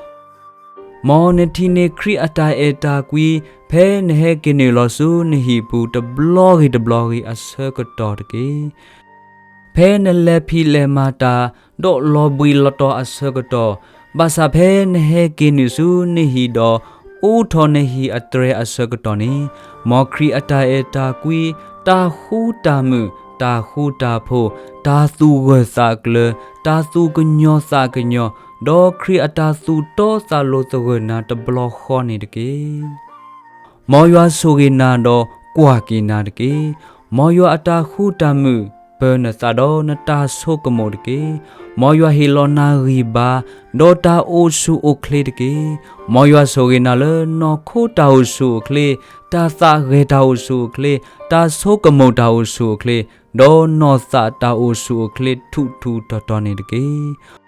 မ်နထံၣ်န့ၢ်ခရံာ်အတၢ်အဲၣ်တၢ်ကွံ ဖဲနဟဲက့ၤနုာ်လီၤဆူနဟံၣ်ပူၤတဘျီဂ့ၤတဘျီဂ့ၤအဆၢကတီၢ်တက့ၢ်. ဖဲနလဲၤဖံးလဲၤမၤတၢ် ဒီးလီၤဘှံးလီၤတီၤအဆၢကတီၢ်, ဘၣ်ဆၣ်ဖဲနဟဲက့ၤနုာ်ဆူနဟံၣ်ဒီး အိးထီၣ်နဟံၣ်အတြဲၤအဆၢကတီၢ်န့ၣ်, မ်ခရံာ်အတၢ်အဲၣ်တၢ်ကွံ, တၢ်ဃူတၢ်မုာ်, တၢ်ဃူတၢ်ဖိး, တၢ်သူၣ်ဂၢၢ်သးကျၢၤ, တၢ်သူၣ်ကညီၤသးကညီၤ, ဒီးခရံာ်အတၢ်သူၣ်တီသးလိၤသဂၢၢ်နၤတဘျီဃီန့ၣ်တက့ၢ်. မ်ယွၤဆိၣ်ဂ့ၤနၤဒီးကွၢ်က့ၤနၤတက့ၢ်. မ်ယွၤအတၢ်ဃူတၢ်မုာ်ပၢနသးဒီးနတၢ်ဆိကမိၣ်တက့ၢ်. မ်ယွၤဟ့ၣ်လီၤနၤဂံၢ်ဘါ, ဒီးတၢ်အိၣ်ဆူၣ်အိၣ်ချ့တက့ၢ်. မ်ယွၤဆိၣ်ဂ့ၤနၤလၢနီၢ်ခိတၢ်အိၣ်ဆူၣ်အိၣ်ချ့, တၢ်သးဂဲၤတၢ်အိၣ်ဆူၣ်အိၣ်ချ့, တၢ်ဆိကမိၣ်တၢ်အိၣ်ဆူၣ်အိၣ်ချ့, ဒီးနီၢ်သးတၢ်အိၣ်ဆူၣ်အိၣ်ချ့ထူးထူးတီၤတီၤန့ၣ်တက့ၢ်.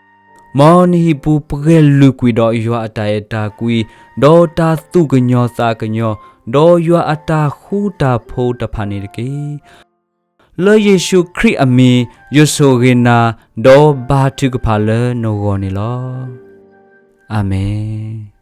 မ်နဟံၣ်ပူၤပှဲၤလုာ်ကွံာ်ဒီးယွၤအတၢ်အဲၣ်တၢ်ကွံ, ဒီးတၢ်သူၣ်ကညီၤသးကညီၤ, ဒီးယွၤအတၢ်ဃူတၢ်ဖိးတဖၣ်န့ၣ်တက့ၢ်. လၢယ့ၣ်ၡူးခရံာ်အမံၤ ယဆိၣ်ဂ့ၤနၤ, ဒီးဘါထုကဖၣ်လၢနဂီၢ်န့ၣ်လီၤ. အၤမ့ၣ်.